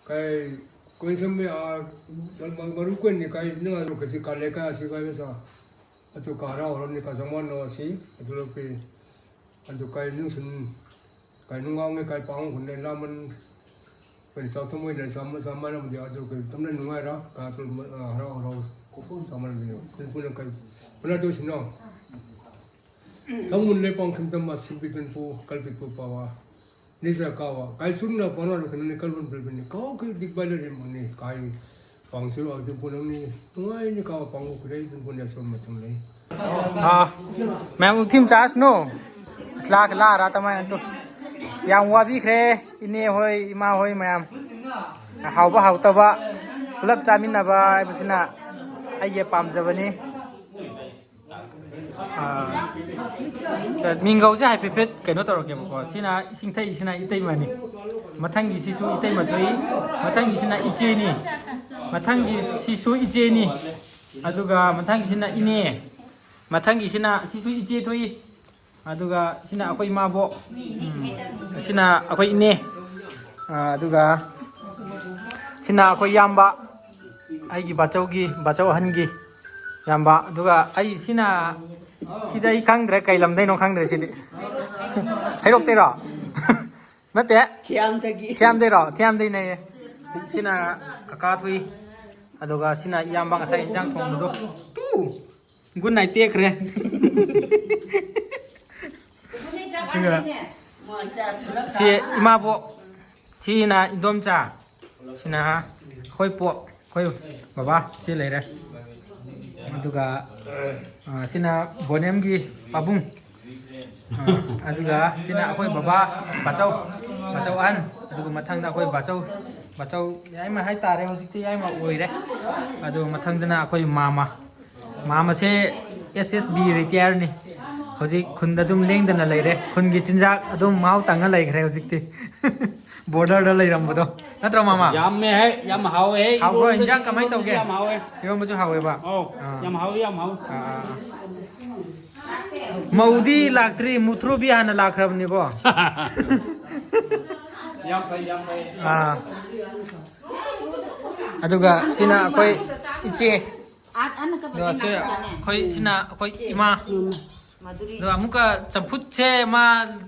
ꯀꯩ ꯀꯣꯏ ꯁꯝꯃꯦ, ꯑ, ꯃꯔꯨ ꯀꯣꯏꯅꯤ ꯀꯥꯏ ꯅ ꯀꯁꯤ ꯀꯥꯂꯦ ꯀꯥ ꯁꯤ ꯀꯥꯏ ꯁꯥ꯫ ꯑꯗꯨ ꯀꯥꯔꯥ ꯍꯣꯔꯝꯅꯤ ꯀꯥ ꯁꯃꯥꯟ ꯅꯣ ꯁꯤ꯫ ꯑꯗꯨ ꯂꯣꯄꯤ꯫ ꯑꯗꯨ ꯀꯥꯏ ꯅꯨꯡꯁꯨꯟ, ꯀꯥꯏ ꯅꯨꯡꯉꯥꯎꯉꯦ, ꯀꯥꯏ ꯄꯥꯎ ꯍꯨꯟꯅꯦ, ꯂꯥꯃꯟ, ꯀꯔꯤ ꯆꯥꯎ ꯊꯃꯣꯏꯅ ꯆꯥꯃ-, ꯆꯥꯃꯅꯕꯗꯤ ꯑꯗꯨ ꯀꯔꯤ ꯇꯝꯅ ꯅꯨꯡꯉꯥꯏꯔ, ꯀꯥ ꯇꯨ ꯃ-, ꯑ, ꯍꯔꯥꯎ ꯍꯔꯥꯎ, ꯀꯣꯛꯄꯝ ꯆꯥꯃꯅꯕꯗꯤ, ꯀꯨꯟ ꯀꯨꯟꯅ ꯀꯥꯏ, ꯀꯨꯟꯅ ꯇꯧꯁꯤꯅꯣ? ꯊꯃꯨꯟ ꯂꯩ ꯄꯥꯎ ꯈꯤꯝꯇꯝ ꯃꯥ ꯁꯤꯝꯄꯤ ꯇꯨꯟꯄꯨ, ꯀꯜꯄꯤꯄꯨ ꯄꯥꯋꯥ, ꯅꯤꯁ ꯀꯥꯋꯥ, ꯀꯥꯏ ꯆꯨꯝꯅ ꯄꯥꯎꯅ ꯀꯩꯅꯣꯅꯤ ꯀꯜꯕꯨꯟ ꯄꯤꯕꯅꯤ, ꯀꯥꯎ ꯀꯩ ꯗꯤꯛ ꯕꯥꯏ ꯂꯩꯔꯦ ꯃꯅꯤ, ꯀꯥꯏ ꯄꯥꯡꯁꯤꯜꯂꯣ ꯑꯗꯨ ꯄꯨꯅꯝꯅꯤ꯫ ꯅꯨꯡꯉꯥꯏꯅꯤ ꯀꯥ ꯄꯥꯡꯉꯨ ꯈꯨꯗꯩ ꯑꯗꯨꯝ ꯄꯨꯟꯅ ꯁꯣꯝ ꯃꯇꯝ ꯂꯩ꯫ ꯑꯥ, ꯃꯌꯥꯝ ꯎꯊꯤꯝ ꯆꯥꯁꯅꯨ꯫ ꯂꯥꯛ ꯂꯥꯔꯥ ꯇꯃꯥꯏꯅ ꯇꯨ꯫ ꯌꯥꯝ ꯋꯥꯕꯤꯈ꯭ꯔꯦ ꯏꯅꯦ ꯍꯣꯏ, ꯏꯃꯥ ꯍꯣꯏ ꯃꯌꯥꯝ꯫ ꯍꯥꯎꯕ ꯍꯥꯎꯇꯕ ꯄꯨꯂꯞ ꯆꯥꯃꯤꯟꯅꯕ ꯍꯥꯏꯕꯁꯤꯅ ꯑꯩꯒꯤ ꯄꯥꯝꯖꯕꯅꯤ꯫ ꯑꯥ, ꯃꯤꯡꯒꯧꯁꯦ ꯍꯥꯏꯐꯦꯠ ꯀꯩꯅꯣ ꯇꯧꯔꯛꯀꯦꯕꯀꯣ꯫ ꯁꯤꯅ ꯏꯁꯤꯡ ꯊꯛꯏꯁꯤꯅ ꯏꯇꯩꯃꯅꯤ꯫ ꯃꯊꯪꯒꯤꯁꯤꯁꯨ ꯏꯇꯩꯃ ꯊꯣꯛꯏ꯫ ꯃꯊꯪꯒꯤꯁꯤꯅ ꯏꯆꯦꯅꯤ꯫ ꯃꯊꯪꯒꯤꯁꯤꯁꯨ ꯏꯆꯦꯅꯤ꯫ ꯑꯗꯨꯒ ꯃꯊꯪꯒꯤꯁꯤꯅ ꯏꯅꯦ꯫ ꯃꯊꯪꯒꯤꯁꯤꯅ ꯁꯤꯁꯨ ꯏꯆꯦ ꯊꯣꯛꯏ꯫ ꯑꯗꯨꯒ ꯁꯤꯅ ꯑꯩꯈꯣꯏ ꯏꯃꯥꯕꯣꯛ꯫ ꯎꯝ꯫ ꯁꯤꯅ ꯑꯩꯈꯣꯏ ꯏꯅꯦ꯫ ꯑꯥ, ꯑꯗꯨꯒ ꯁꯤꯅ ꯑꯩꯈꯣꯏ ꯏꯌꯥꯝꯕ, ꯑꯩꯒꯤ ꯕꯥꯆꯧꯒꯤ, ꯕꯥꯆꯧ ꯑꯍꯟꯒꯤ ꯏꯌꯥꯝꯕ꯫ ꯑꯗꯨꯒ ꯑꯩ ꯁꯤꯅ, ꯁꯤꯗꯤ ꯑꯩ ꯈꯪꯗ꯭ꯔꯦ, ꯀꯩ ꯂꯝꯗꯩꯅꯣ ꯈꯪꯗ꯭ꯔꯦ ꯁꯤꯗꯤ꯫ ꯍꯩꯔꯣꯛꯇꯩꯔꯣ? ꯅꯠꯇꯦ꯫ ꯊꯤꯌꯥꯝꯗꯒꯤ꯫ ꯊꯤꯌꯥꯝꯗꯩꯔꯣ? ꯊꯤꯌꯥꯝꯗꯩꯅꯦꯌꯦ꯫ ꯁꯤꯅ ꯀꯀꯥ ꯊꯣꯛꯏ꯫ ꯑꯗꯨꯒ ꯁꯤꯅ ꯏꯌꯥꯝꯕ ꯉꯁꯥꯏ ꯏꯟꯖꯥꯡ ꯊꯣꯡꯕꯗꯣ꯫ ꯇꯨ! ꯒꯨꯗ ꯅꯥꯏꯠ ꯇꯦꯛꯈ꯭ꯔꯦ꯫ ꯑꯗꯨꯒ ꯁꯤ ꯏꯃꯥꯕꯣꯛ, ꯁꯤꯅ ꯏꯟꯗꯣꯝꯆꯥ, ꯁꯤꯅ ꯑꯩꯈꯣꯏ ꯄꯣꯛ, ꯑꯩꯈꯣꯏ ꯕꯕꯥ, ꯁꯤ ꯂꯩꯔꯦ꯫ ꯑꯗꯨꯒ, ꯑ, ꯁꯤꯅ ꯕꯣꯅꯦꯝꯒꯤ ꯄꯥꯕꯨꯡ꯫ ꯑ, ꯑꯗꯨꯒ ꯁꯤꯅ ꯑꯩꯈꯣꯏ ꯕꯕꯥ, ꯕꯥꯆꯧ, ꯕꯥꯆꯧ ꯑꯍꯟ꯫ ꯑꯗꯨꯒ ꯃꯊꯪꯗ ꯑꯩꯈꯣꯏ ꯕꯥꯆꯧ, ꯕꯥꯆꯧ ꯌꯥꯏꯃ ꯍꯥꯏꯇꯥꯔꯦ, ꯍꯧꯖꯤꯛꯇꯤ ꯌꯥꯏꯃ ꯑꯣꯏꯔꯦ꯫ ꯑꯗꯨꯒ ꯃꯊꯪꯗꯅ ꯑꯩꯈꯣꯏ ꯃꯥꯃ꯫ ꯃꯥꯃꯁꯦ S S B retireꯅꯤ꯫ ꯍꯧꯖꯤꯛ ꯈꯨꯟꯗ ꯑꯗꯨꯝ ꯂꯦꯡꯗꯅ ꯂꯩꯔꯦ꯫ ꯈꯨꯟꯒꯤ ꯆꯤꯟꯖꯥꯛ ꯑꯗꯨꯝ ꯃꯍꯥꯎ ꯇꯪꯉ ꯂꯩꯈ꯭ꯔꯦ ꯍꯧꯖꯤꯛꯇꯤ꯫ Borderꯗ ꯂꯩꯔꯝꯕꯗꯣ꯫ ꯅꯠꯇ꯭ꯔꯣ, ꯃꯥꯃ? ꯌꯥꯝꯃꯦ ꯍꯦ, ꯌꯥꯝ ꯍꯥꯎꯋꯦ ꯍꯦ꯫ ꯍꯥꯎꯕ꯭ꯔꯣ? ꯏꯔꯣꯟꯕꯁꯨ, ꯏꯟꯖꯥꯡ ꯀꯃꯥꯏꯅ ꯏꯔꯣꯟꯕꯁꯨ ꯇꯧꯒꯦ? ꯌꯥꯝ ꯍꯥꯎꯋꯦ꯫ ꯏꯔꯣꯟꯕꯁꯨ ꯍꯥꯎꯋꯦꯕ? ꯑꯧ, ꯑꯥ꯫ ꯌꯥꯝ ꯍꯥꯎꯋꯦ, ꯌꯥꯝ ꯍꯥꯎꯋꯦ꯫ ꯑꯥ, ꯑꯥ, ꯑꯥ꯫ ꯃꯧꯗꯤ ꯂꯥꯛꯇ꯭ꯔꯤ, ꯃꯨꯊ꯭ꯔꯨꯕꯤ ꯍꯥꯟꯅ ꯂꯥꯛꯈ꯭ꯔꯕꯅꯤꯀꯣ꯫ ꯌꯥꯝ ꯐꯩ, ꯌꯥꯝ ꯐꯩ꯫ ꯑꯥ꯫ ꯑꯗꯨꯒ ꯁꯤꯅ ꯑꯩꯈꯣꯏ ꯏꯆꯦ꯫ ꯑꯗꯨꯒ ꯁꯤ ꯑꯩꯈꯣꯏ, ꯁꯤꯅ ꯑꯩꯈꯣꯏ ꯏꯃꯥ꯫ ꯑꯗꯣ ꯑꯃꯨꯛꯀ ꯆꯝꯐꯨꯠꯁꯦ ꯃꯥ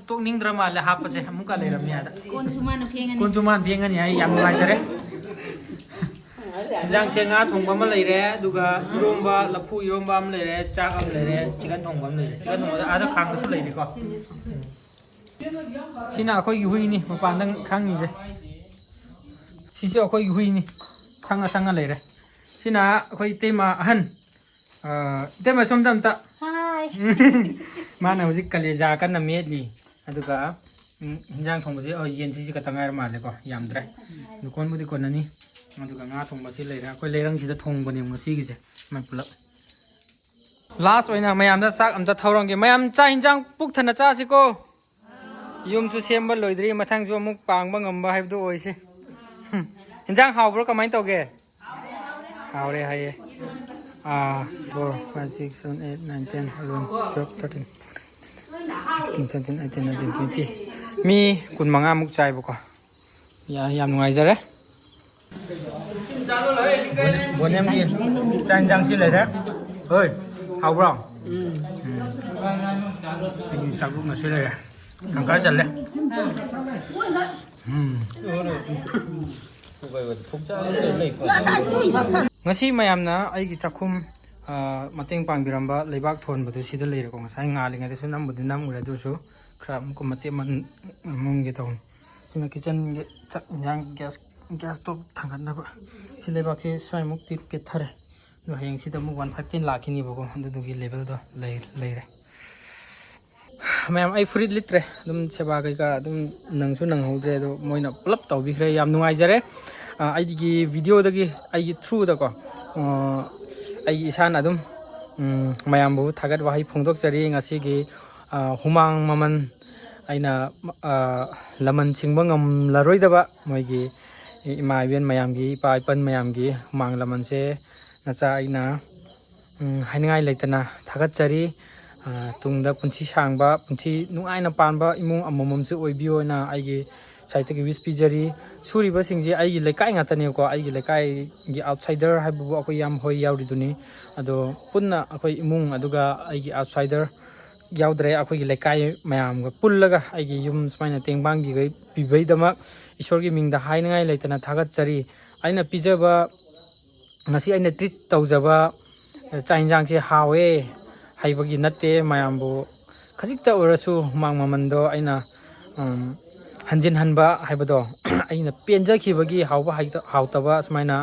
ꯇꯣꯛꯅꯤꯡꯗ꯭ꯔ ꯃꯥꯜꯂꯦ ꯍꯥꯞꯄꯁꯦ, ꯑꯃꯨꯛꯀ ꯂꯩꯔꯝꯅꯤ ꯑꯗ꯫ ꯀꯣꯟꯁꯨ ꯃꯥꯅ ꯐꯦꯡꯉꯅꯤ꯫ ꯀꯣꯟꯁꯨ ꯃꯥꯅ ꯐꯦꯡꯉꯅꯤ ꯍꯥꯏ, ꯌꯥꯝ ꯅꯨꯡꯉꯥꯏꯖꯔꯦ꯫ ꯏꯟꯖꯥꯡꯁꯦ ꯉꯥ ꯊꯣꯡꯕ ꯑꯃ ꯂꯩꯔꯦ, ꯑꯗꯨꯒ ꯏꯔꯣꯝꯕ, ꯂꯐꯨ ꯏꯔꯣꯝꯕ ꯑꯃ ꯂꯩꯔꯦ, ꯆꯥꯛ ꯑꯃ ꯂꯩꯔꯦ, ꯆꯤꯛꯀꯟ ꯊꯣꯡꯕ ꯑꯃ ꯂꯩꯔꯦ꯫ ꯆꯤꯛꯀꯟ ꯊꯣꯡꯕꯗ ꯑꯥꯗ ꯈꯥꯡꯗꯁꯨ ꯂꯩꯔꯤꯀꯣ꯫ ꯁꯤꯅ ꯑꯩꯈꯣꯏꯒꯤ ꯍꯨꯏꯅꯤ, ꯃꯄꯥꯟꯗ ꯈꯪꯉꯤꯁꯦ꯫ ꯁꯤꯁꯨ ꯑꯩꯈꯣꯏꯒꯤ ꯍꯨꯏꯅꯤ, ꯁꯪꯉ ꯁꯪꯉ ꯂꯩꯔꯦ꯫ ꯁꯤꯅ ꯑꯩꯈꯣꯏ ꯏꯇꯩꯃ ꯑꯍꯟ, ꯑ, ꯏꯇꯩꯃ ꯁꯣꯝꯗ ꯑꯝꯇ꯫ ꯍꯥꯏ꯫ ꯃꯥꯅ ꯍꯧꯖꯤꯛ ꯀꯂꯦꯖꯥ ꯀꯟꯅ ꯃꯦꯠꯂꯤ꯫ ꯑꯗꯨꯒ, ꯎꯝ, ꯍꯤꯟꯖꯥꯡ ꯊꯣꯡꯕꯁꯦ, ꯑꯣ, ꯌꯦꯟꯁꯤꯁꯤ ꯈꯛꯇ ꯉꯥꯏꯔ ꯃꯥꯜꯂꯦꯀꯣ, ꯌꯥꯝꯗ꯭ꯔꯦ꯫ ꯑꯗꯨ ꯀꯣꯟꯕꯨꯗꯤ ꯀꯣꯟꯅꯅꯤ꯫ ꯑꯗꯨꯒ ꯉꯥ ꯊꯣꯡꯕꯁꯤ ꯂꯩꯔꯦ꯫ ꯑꯩꯈꯣꯏ ꯂꯩꯔꯪꯁꯤꯗ ꯊꯣꯡꯕꯅꯦ ꯉꯁꯤꯒꯤꯁꯦ, ꯃꯥꯏ ꯄꯨꯂꯞ꯫ Last ꯑꯣꯏꯅ ꯃꯌꯥꯝꯗ ꯆꯥꯛ ꯑꯝꯇ ꯊꯧꯔꯝꯒꯦ꯫ ꯃꯌꯥꯝ ꯆꯥꯛ ꯍꯤꯟꯖꯥꯡ ꯄꯨꯛ ꯊꯟꯅ ꯆꯥꯁꯤꯀꯣ꯫ ꯌꯨꯝꯁꯨ ꯁꯦꯝꯕ ꯂꯣꯏꯗ꯭ꯔꯤ, ꯃꯊꯪꯁꯨ ꯑꯃꯨꯛ ꯄꯥꯡꯕ ꯉꯝꯕ ꯍꯥꯏꯕꯗꯨ ꯑꯣꯏꯁꯤ꯫ ꯍꯤꯟꯖꯥꯡ ꯍꯥꯎꯕ꯭ꯔꯣ? ꯀꯃꯥꯏꯅ ꯇꯧꯒꯦ? ꯍꯥꯎꯔꯦ ꯍꯥꯏꯌꯦ꯫ ꯑꯥ, four, five, six, seven, eight, nine, ten, eleven, twelve, thirteen, sixteen, seventeen, eighteen, nineteen, twenty꯫ ꯃꯤ ꯀꯨꯟꯃꯉꯥꯃꯨꯛ ꯆꯥꯏꯕꯀꯣ꯫ ꯌꯥ-, ꯌꯥꯝ ꯅꯨꯡꯉꯥꯏꯖꯔꯦ꯫ ꯕꯣꯅꯦꯝꯒꯤ ꯆꯥꯛ ꯏꯟꯖꯥꯡꯁꯤ ꯂꯩꯔꯦ꯫ ꯍꯣꯏ, ꯍꯥꯎꯕ꯭ꯔꯣ? ꯎꯝ꯫ ꯑꯩꯒꯤ ꯆꯥꯛꯂꯨꯛ ꯉꯁꯤ ꯂꯩꯔꯦ꯫ ꯇꯪꯈꯥꯏ ꯆꯜꯂꯦ꯫ ꯎꯝ꯫ ꯉꯁꯤ ꯃꯌꯥꯝꯅ ꯑꯩꯒꯤ ꯆꯥꯛꯈꯨꯝ, ꯑ, ꯃꯇꯦꯡ ꯄꯥꯡꯕꯤꯔꯝꯕ ꯂꯩꯕꯥꯛ ꯊꯣꯟꯕꯗꯨ ꯁꯤꯗ ꯂꯩꯔꯦꯀꯣ꯫ ꯉꯁꯥꯏ ꯉꯥꯜꯂꯤꯉꯩꯗꯁꯨ ꯅꯝꯕꯨꯗꯤ ꯅꯝꯃꯨꯔꯦ, ꯑꯗꯨꯁꯨ ꯈꯔ ꯑꯃꯨꯛꯀ ꯃꯇꯦꯛ ꯑꯃ ꯅꯝꯒꯦ ꯇꯧꯕꯅꯤ꯫ ꯁꯤꯅ kitchenꯒꯤ ꯆꯥꯛ ꯏꯟꯖꯥꯡ gas, gas stove ꯊꯥꯡꯒꯠꯅꯕ꯫ ꯁꯤ ꯂꯩꯕꯥꯛꯁꯦ ꯁ꯭ꯋꯥꯏꯃꯨꯛꯇꯤ ꯄꯦꯠꯊꯔꯦ꯫ ꯑꯗꯣ ꯍꯌꯦꯡꯁꯤꯗ ꯑꯃꯨꯛ ꯋꯥꯟ ꯐꯥꯏꯚ ꯇꯦꯟ ꯂꯥꯛꯈꯤꯅꯦꯕꯀꯣ, ꯑꯗꯨꯗꯨꯒꯤ ꯂꯦꯚꯦꯜꯗꯣ ꯂꯩ- ꯂꯩꯔꯦ꯫ ꯃꯌꯥꯝ, ꯑꯩ ꯐꯨꯔꯤꯠ ꯂꯤꯠꯇ꯭ꯔꯦ, ꯑꯗꯨꯝ ꯁꯦꯕꯥ ꯀꯩꯀꯥ ꯑꯗꯨꯝ ꯅꯪꯁꯨ ꯅꯪꯍꯧꯗ꯭ꯔꯦ, ꯑꯗꯣ ꯃꯣꯏꯅ ꯄꯨꯂꯞ ꯇꯧꯕꯤꯈ꯭ꯔꯦ꯫ ꯌꯥꯝ ꯅꯨꯡꯉꯥꯏꯖꯔꯦ꯫ ꯑ, ꯑꯩꯒꯤ ꯚꯤꯗꯤꯑꯣꯗꯒꯤ, ꯑꯩꯒꯤ ꯊ꯭ꯔꯨꯗꯀꯣ, ꯑ, ꯑꯩꯒꯤ ꯏꯁꯥꯅ ꯑꯗꯨꯝ, ꯎꯝ, ꯃꯌꯥꯝꯕꯨ ꯊꯥꯒꯠ ꯋꯥꯍꯩ ꯐꯣꯡꯗꯣꯛꯆꯔꯤ꯫ ꯉꯁꯤꯒꯤ, ꯑ, ꯍꯨꯃꯥꯡ ꯃꯃꯜ ꯑꯩꯅ, ꯑ, ꯂꯃꯟ ꯁꯤꯡꯕ ꯉꯝꯂꯔꯣꯏꯗꯕ ꯃꯣꯏꯒꯤ ꯏꯃꯥ ꯏꯕꯦꯟ ꯃꯌꯥꯝꯒꯤ, ꯏꯄꯥ ꯏꯄꯟ ꯃꯌꯥꯝꯒꯤ ꯍꯨꯃꯥꯡ ꯂꯃꯟꯁꯦ ꯅꯆꯥ ꯑꯩꯅ, ꯎꯝ, ꯍꯥꯏꯅꯤꯡꯉꯥꯏ ꯂꯩꯇꯅ ꯊꯥꯒꯠꯆꯔꯤ꯫ ꯑ, ꯇꯨꯡꯗ ꯄꯨꯟꯁꯤ ꯁꯥꯡꯕ, ꯄꯨꯟꯁꯤ ꯅꯨꯡꯉꯥꯏꯅ ꯄꯥꯟꯕ ꯏꯃꯨꯡ ꯑꯃꯃꯝꯁꯨ ꯑꯣꯏꯕꯤꯌꯣꯅ ꯑꯩꯒꯤ ꯁꯥꯏꯠꯇꯒꯤ ꯋꯤꯁ ꯄꯤꯖꯔꯤ꯫ ꯁꯨꯔꯤꯕꯁꯤꯡꯁꯤ ꯑꯩꯒꯤ ꯂꯩꯀꯥꯏ ꯉꯥꯛꯇꯅꯦꯕꯀꯣ, ꯑꯩꯒꯤ ꯂꯩꯀꯥꯏꯒꯤ ꯑꯥꯎꯠꯁꯥꯏꯗꯔ ꯍꯥꯏꯕꯕꯨ ꯑꯩꯈꯣꯏ ꯌꯥꯝ ꯍꯣꯏ ꯌꯥꯎꯔꯤꯗꯨꯅꯤ꯫ ꯑꯗꯣ ꯄꯨꯟꯅ ꯑꯩꯈꯣꯏ ꯏꯃꯨꯡ ꯑꯗꯨꯒ ꯑꯩꯒꯤ ꯑꯥꯎꯠꯁꯥꯏꯗꯔ ꯌꯥꯎꯗ꯭ꯔꯦ, ꯑꯩꯈꯣꯏꯒꯤ ꯂꯩꯀꯥꯏ ꯃꯌꯥꯝꯒ ꯄꯨꯜꯂꯒ ꯑꯩꯒꯤ ꯌꯨꯝ ꯁꯨꯃꯥꯏꯅ ꯇꯦꯡꯕꯥꯡꯕꯤꯕꯩꯗꯃꯛ ꯏꯁꯣꯔꯒꯤ ꯃꯤꯡꯗ ꯍꯥꯏꯅꯤꯡꯉꯥꯏ ꯂꯩꯇꯅ ꯊꯥꯒꯠꯆꯔꯤ꯫ ꯑꯩꯅ ꯄꯤꯖꯕ, ꯉꯁꯤ ꯑꯩꯅ ꯇ꯭ꯔꯤꯠ ꯇꯧꯖꯕ ꯆꯥꯛ ꯌꯦꯟꯁꯥꯡꯁꯦ ꯍꯥꯎꯋꯦ ꯍꯥꯏꯕꯒꯤ ꯅꯠꯇꯦ, ꯃꯌꯥꯝꯕꯨ ꯈꯖꯤꯛꯇ ꯑꯣꯏꯔꯁꯨ ꯍꯨꯃꯥꯡ ꯃꯃꯟꯗꯣ ꯑꯩꯅ, ꯎꯝ, ꯍꯟꯖꯤꯟꯍꯟꯕ ꯍꯥꯏꯕꯗꯣ ꯑꯩꯅ ꯄꯦꯟꯖꯈꯤꯕꯒꯤ ꯍꯥꯎꯕ ꯍꯩꯇ-, ꯍꯥꯎꯇꯕ ꯁꯨꯃꯥꯏꯅ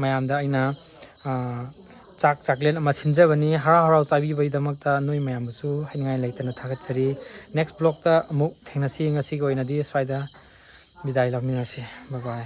ꯃꯌꯥꯝꯗ ꯑꯩꯅ, ꯑ, ꯆꯥꯛ ꯆꯥꯛꯂꯦꯟ ꯑꯃ ꯁꯤꯟꯖꯕꯅꯤ꯫ ꯍꯔꯥꯎ ꯍꯔꯥꯎ ꯆꯥꯕꯤꯕꯒꯤꯗꯃꯛꯇ ꯅꯣꯏ ꯃꯌꯥꯝꯕꯨꯁꯨ ꯍꯥꯏꯅꯤꯡꯉꯥꯏ ꯂꯩꯇꯅ ꯊꯥꯒꯠꯆꯔꯤ꯫ ꯅꯦꯛꯁ ꯕ꯭ꯂꯣꯛꯇ ꯑꯃꯨꯛ ꯊꯦꯡꯅꯁꯤ꯫ ꯉꯁꯤꯒꯤ ꯑꯣꯏꯅꯗꯤ ꯁ꯭ꯋꯥꯏꯗ ꯕꯤꯗꯥꯏ ꯂꯧꯃꯤꯟꯅꯁꯤ꯫ ꯕꯥꯏ ꯕꯥꯏ꯫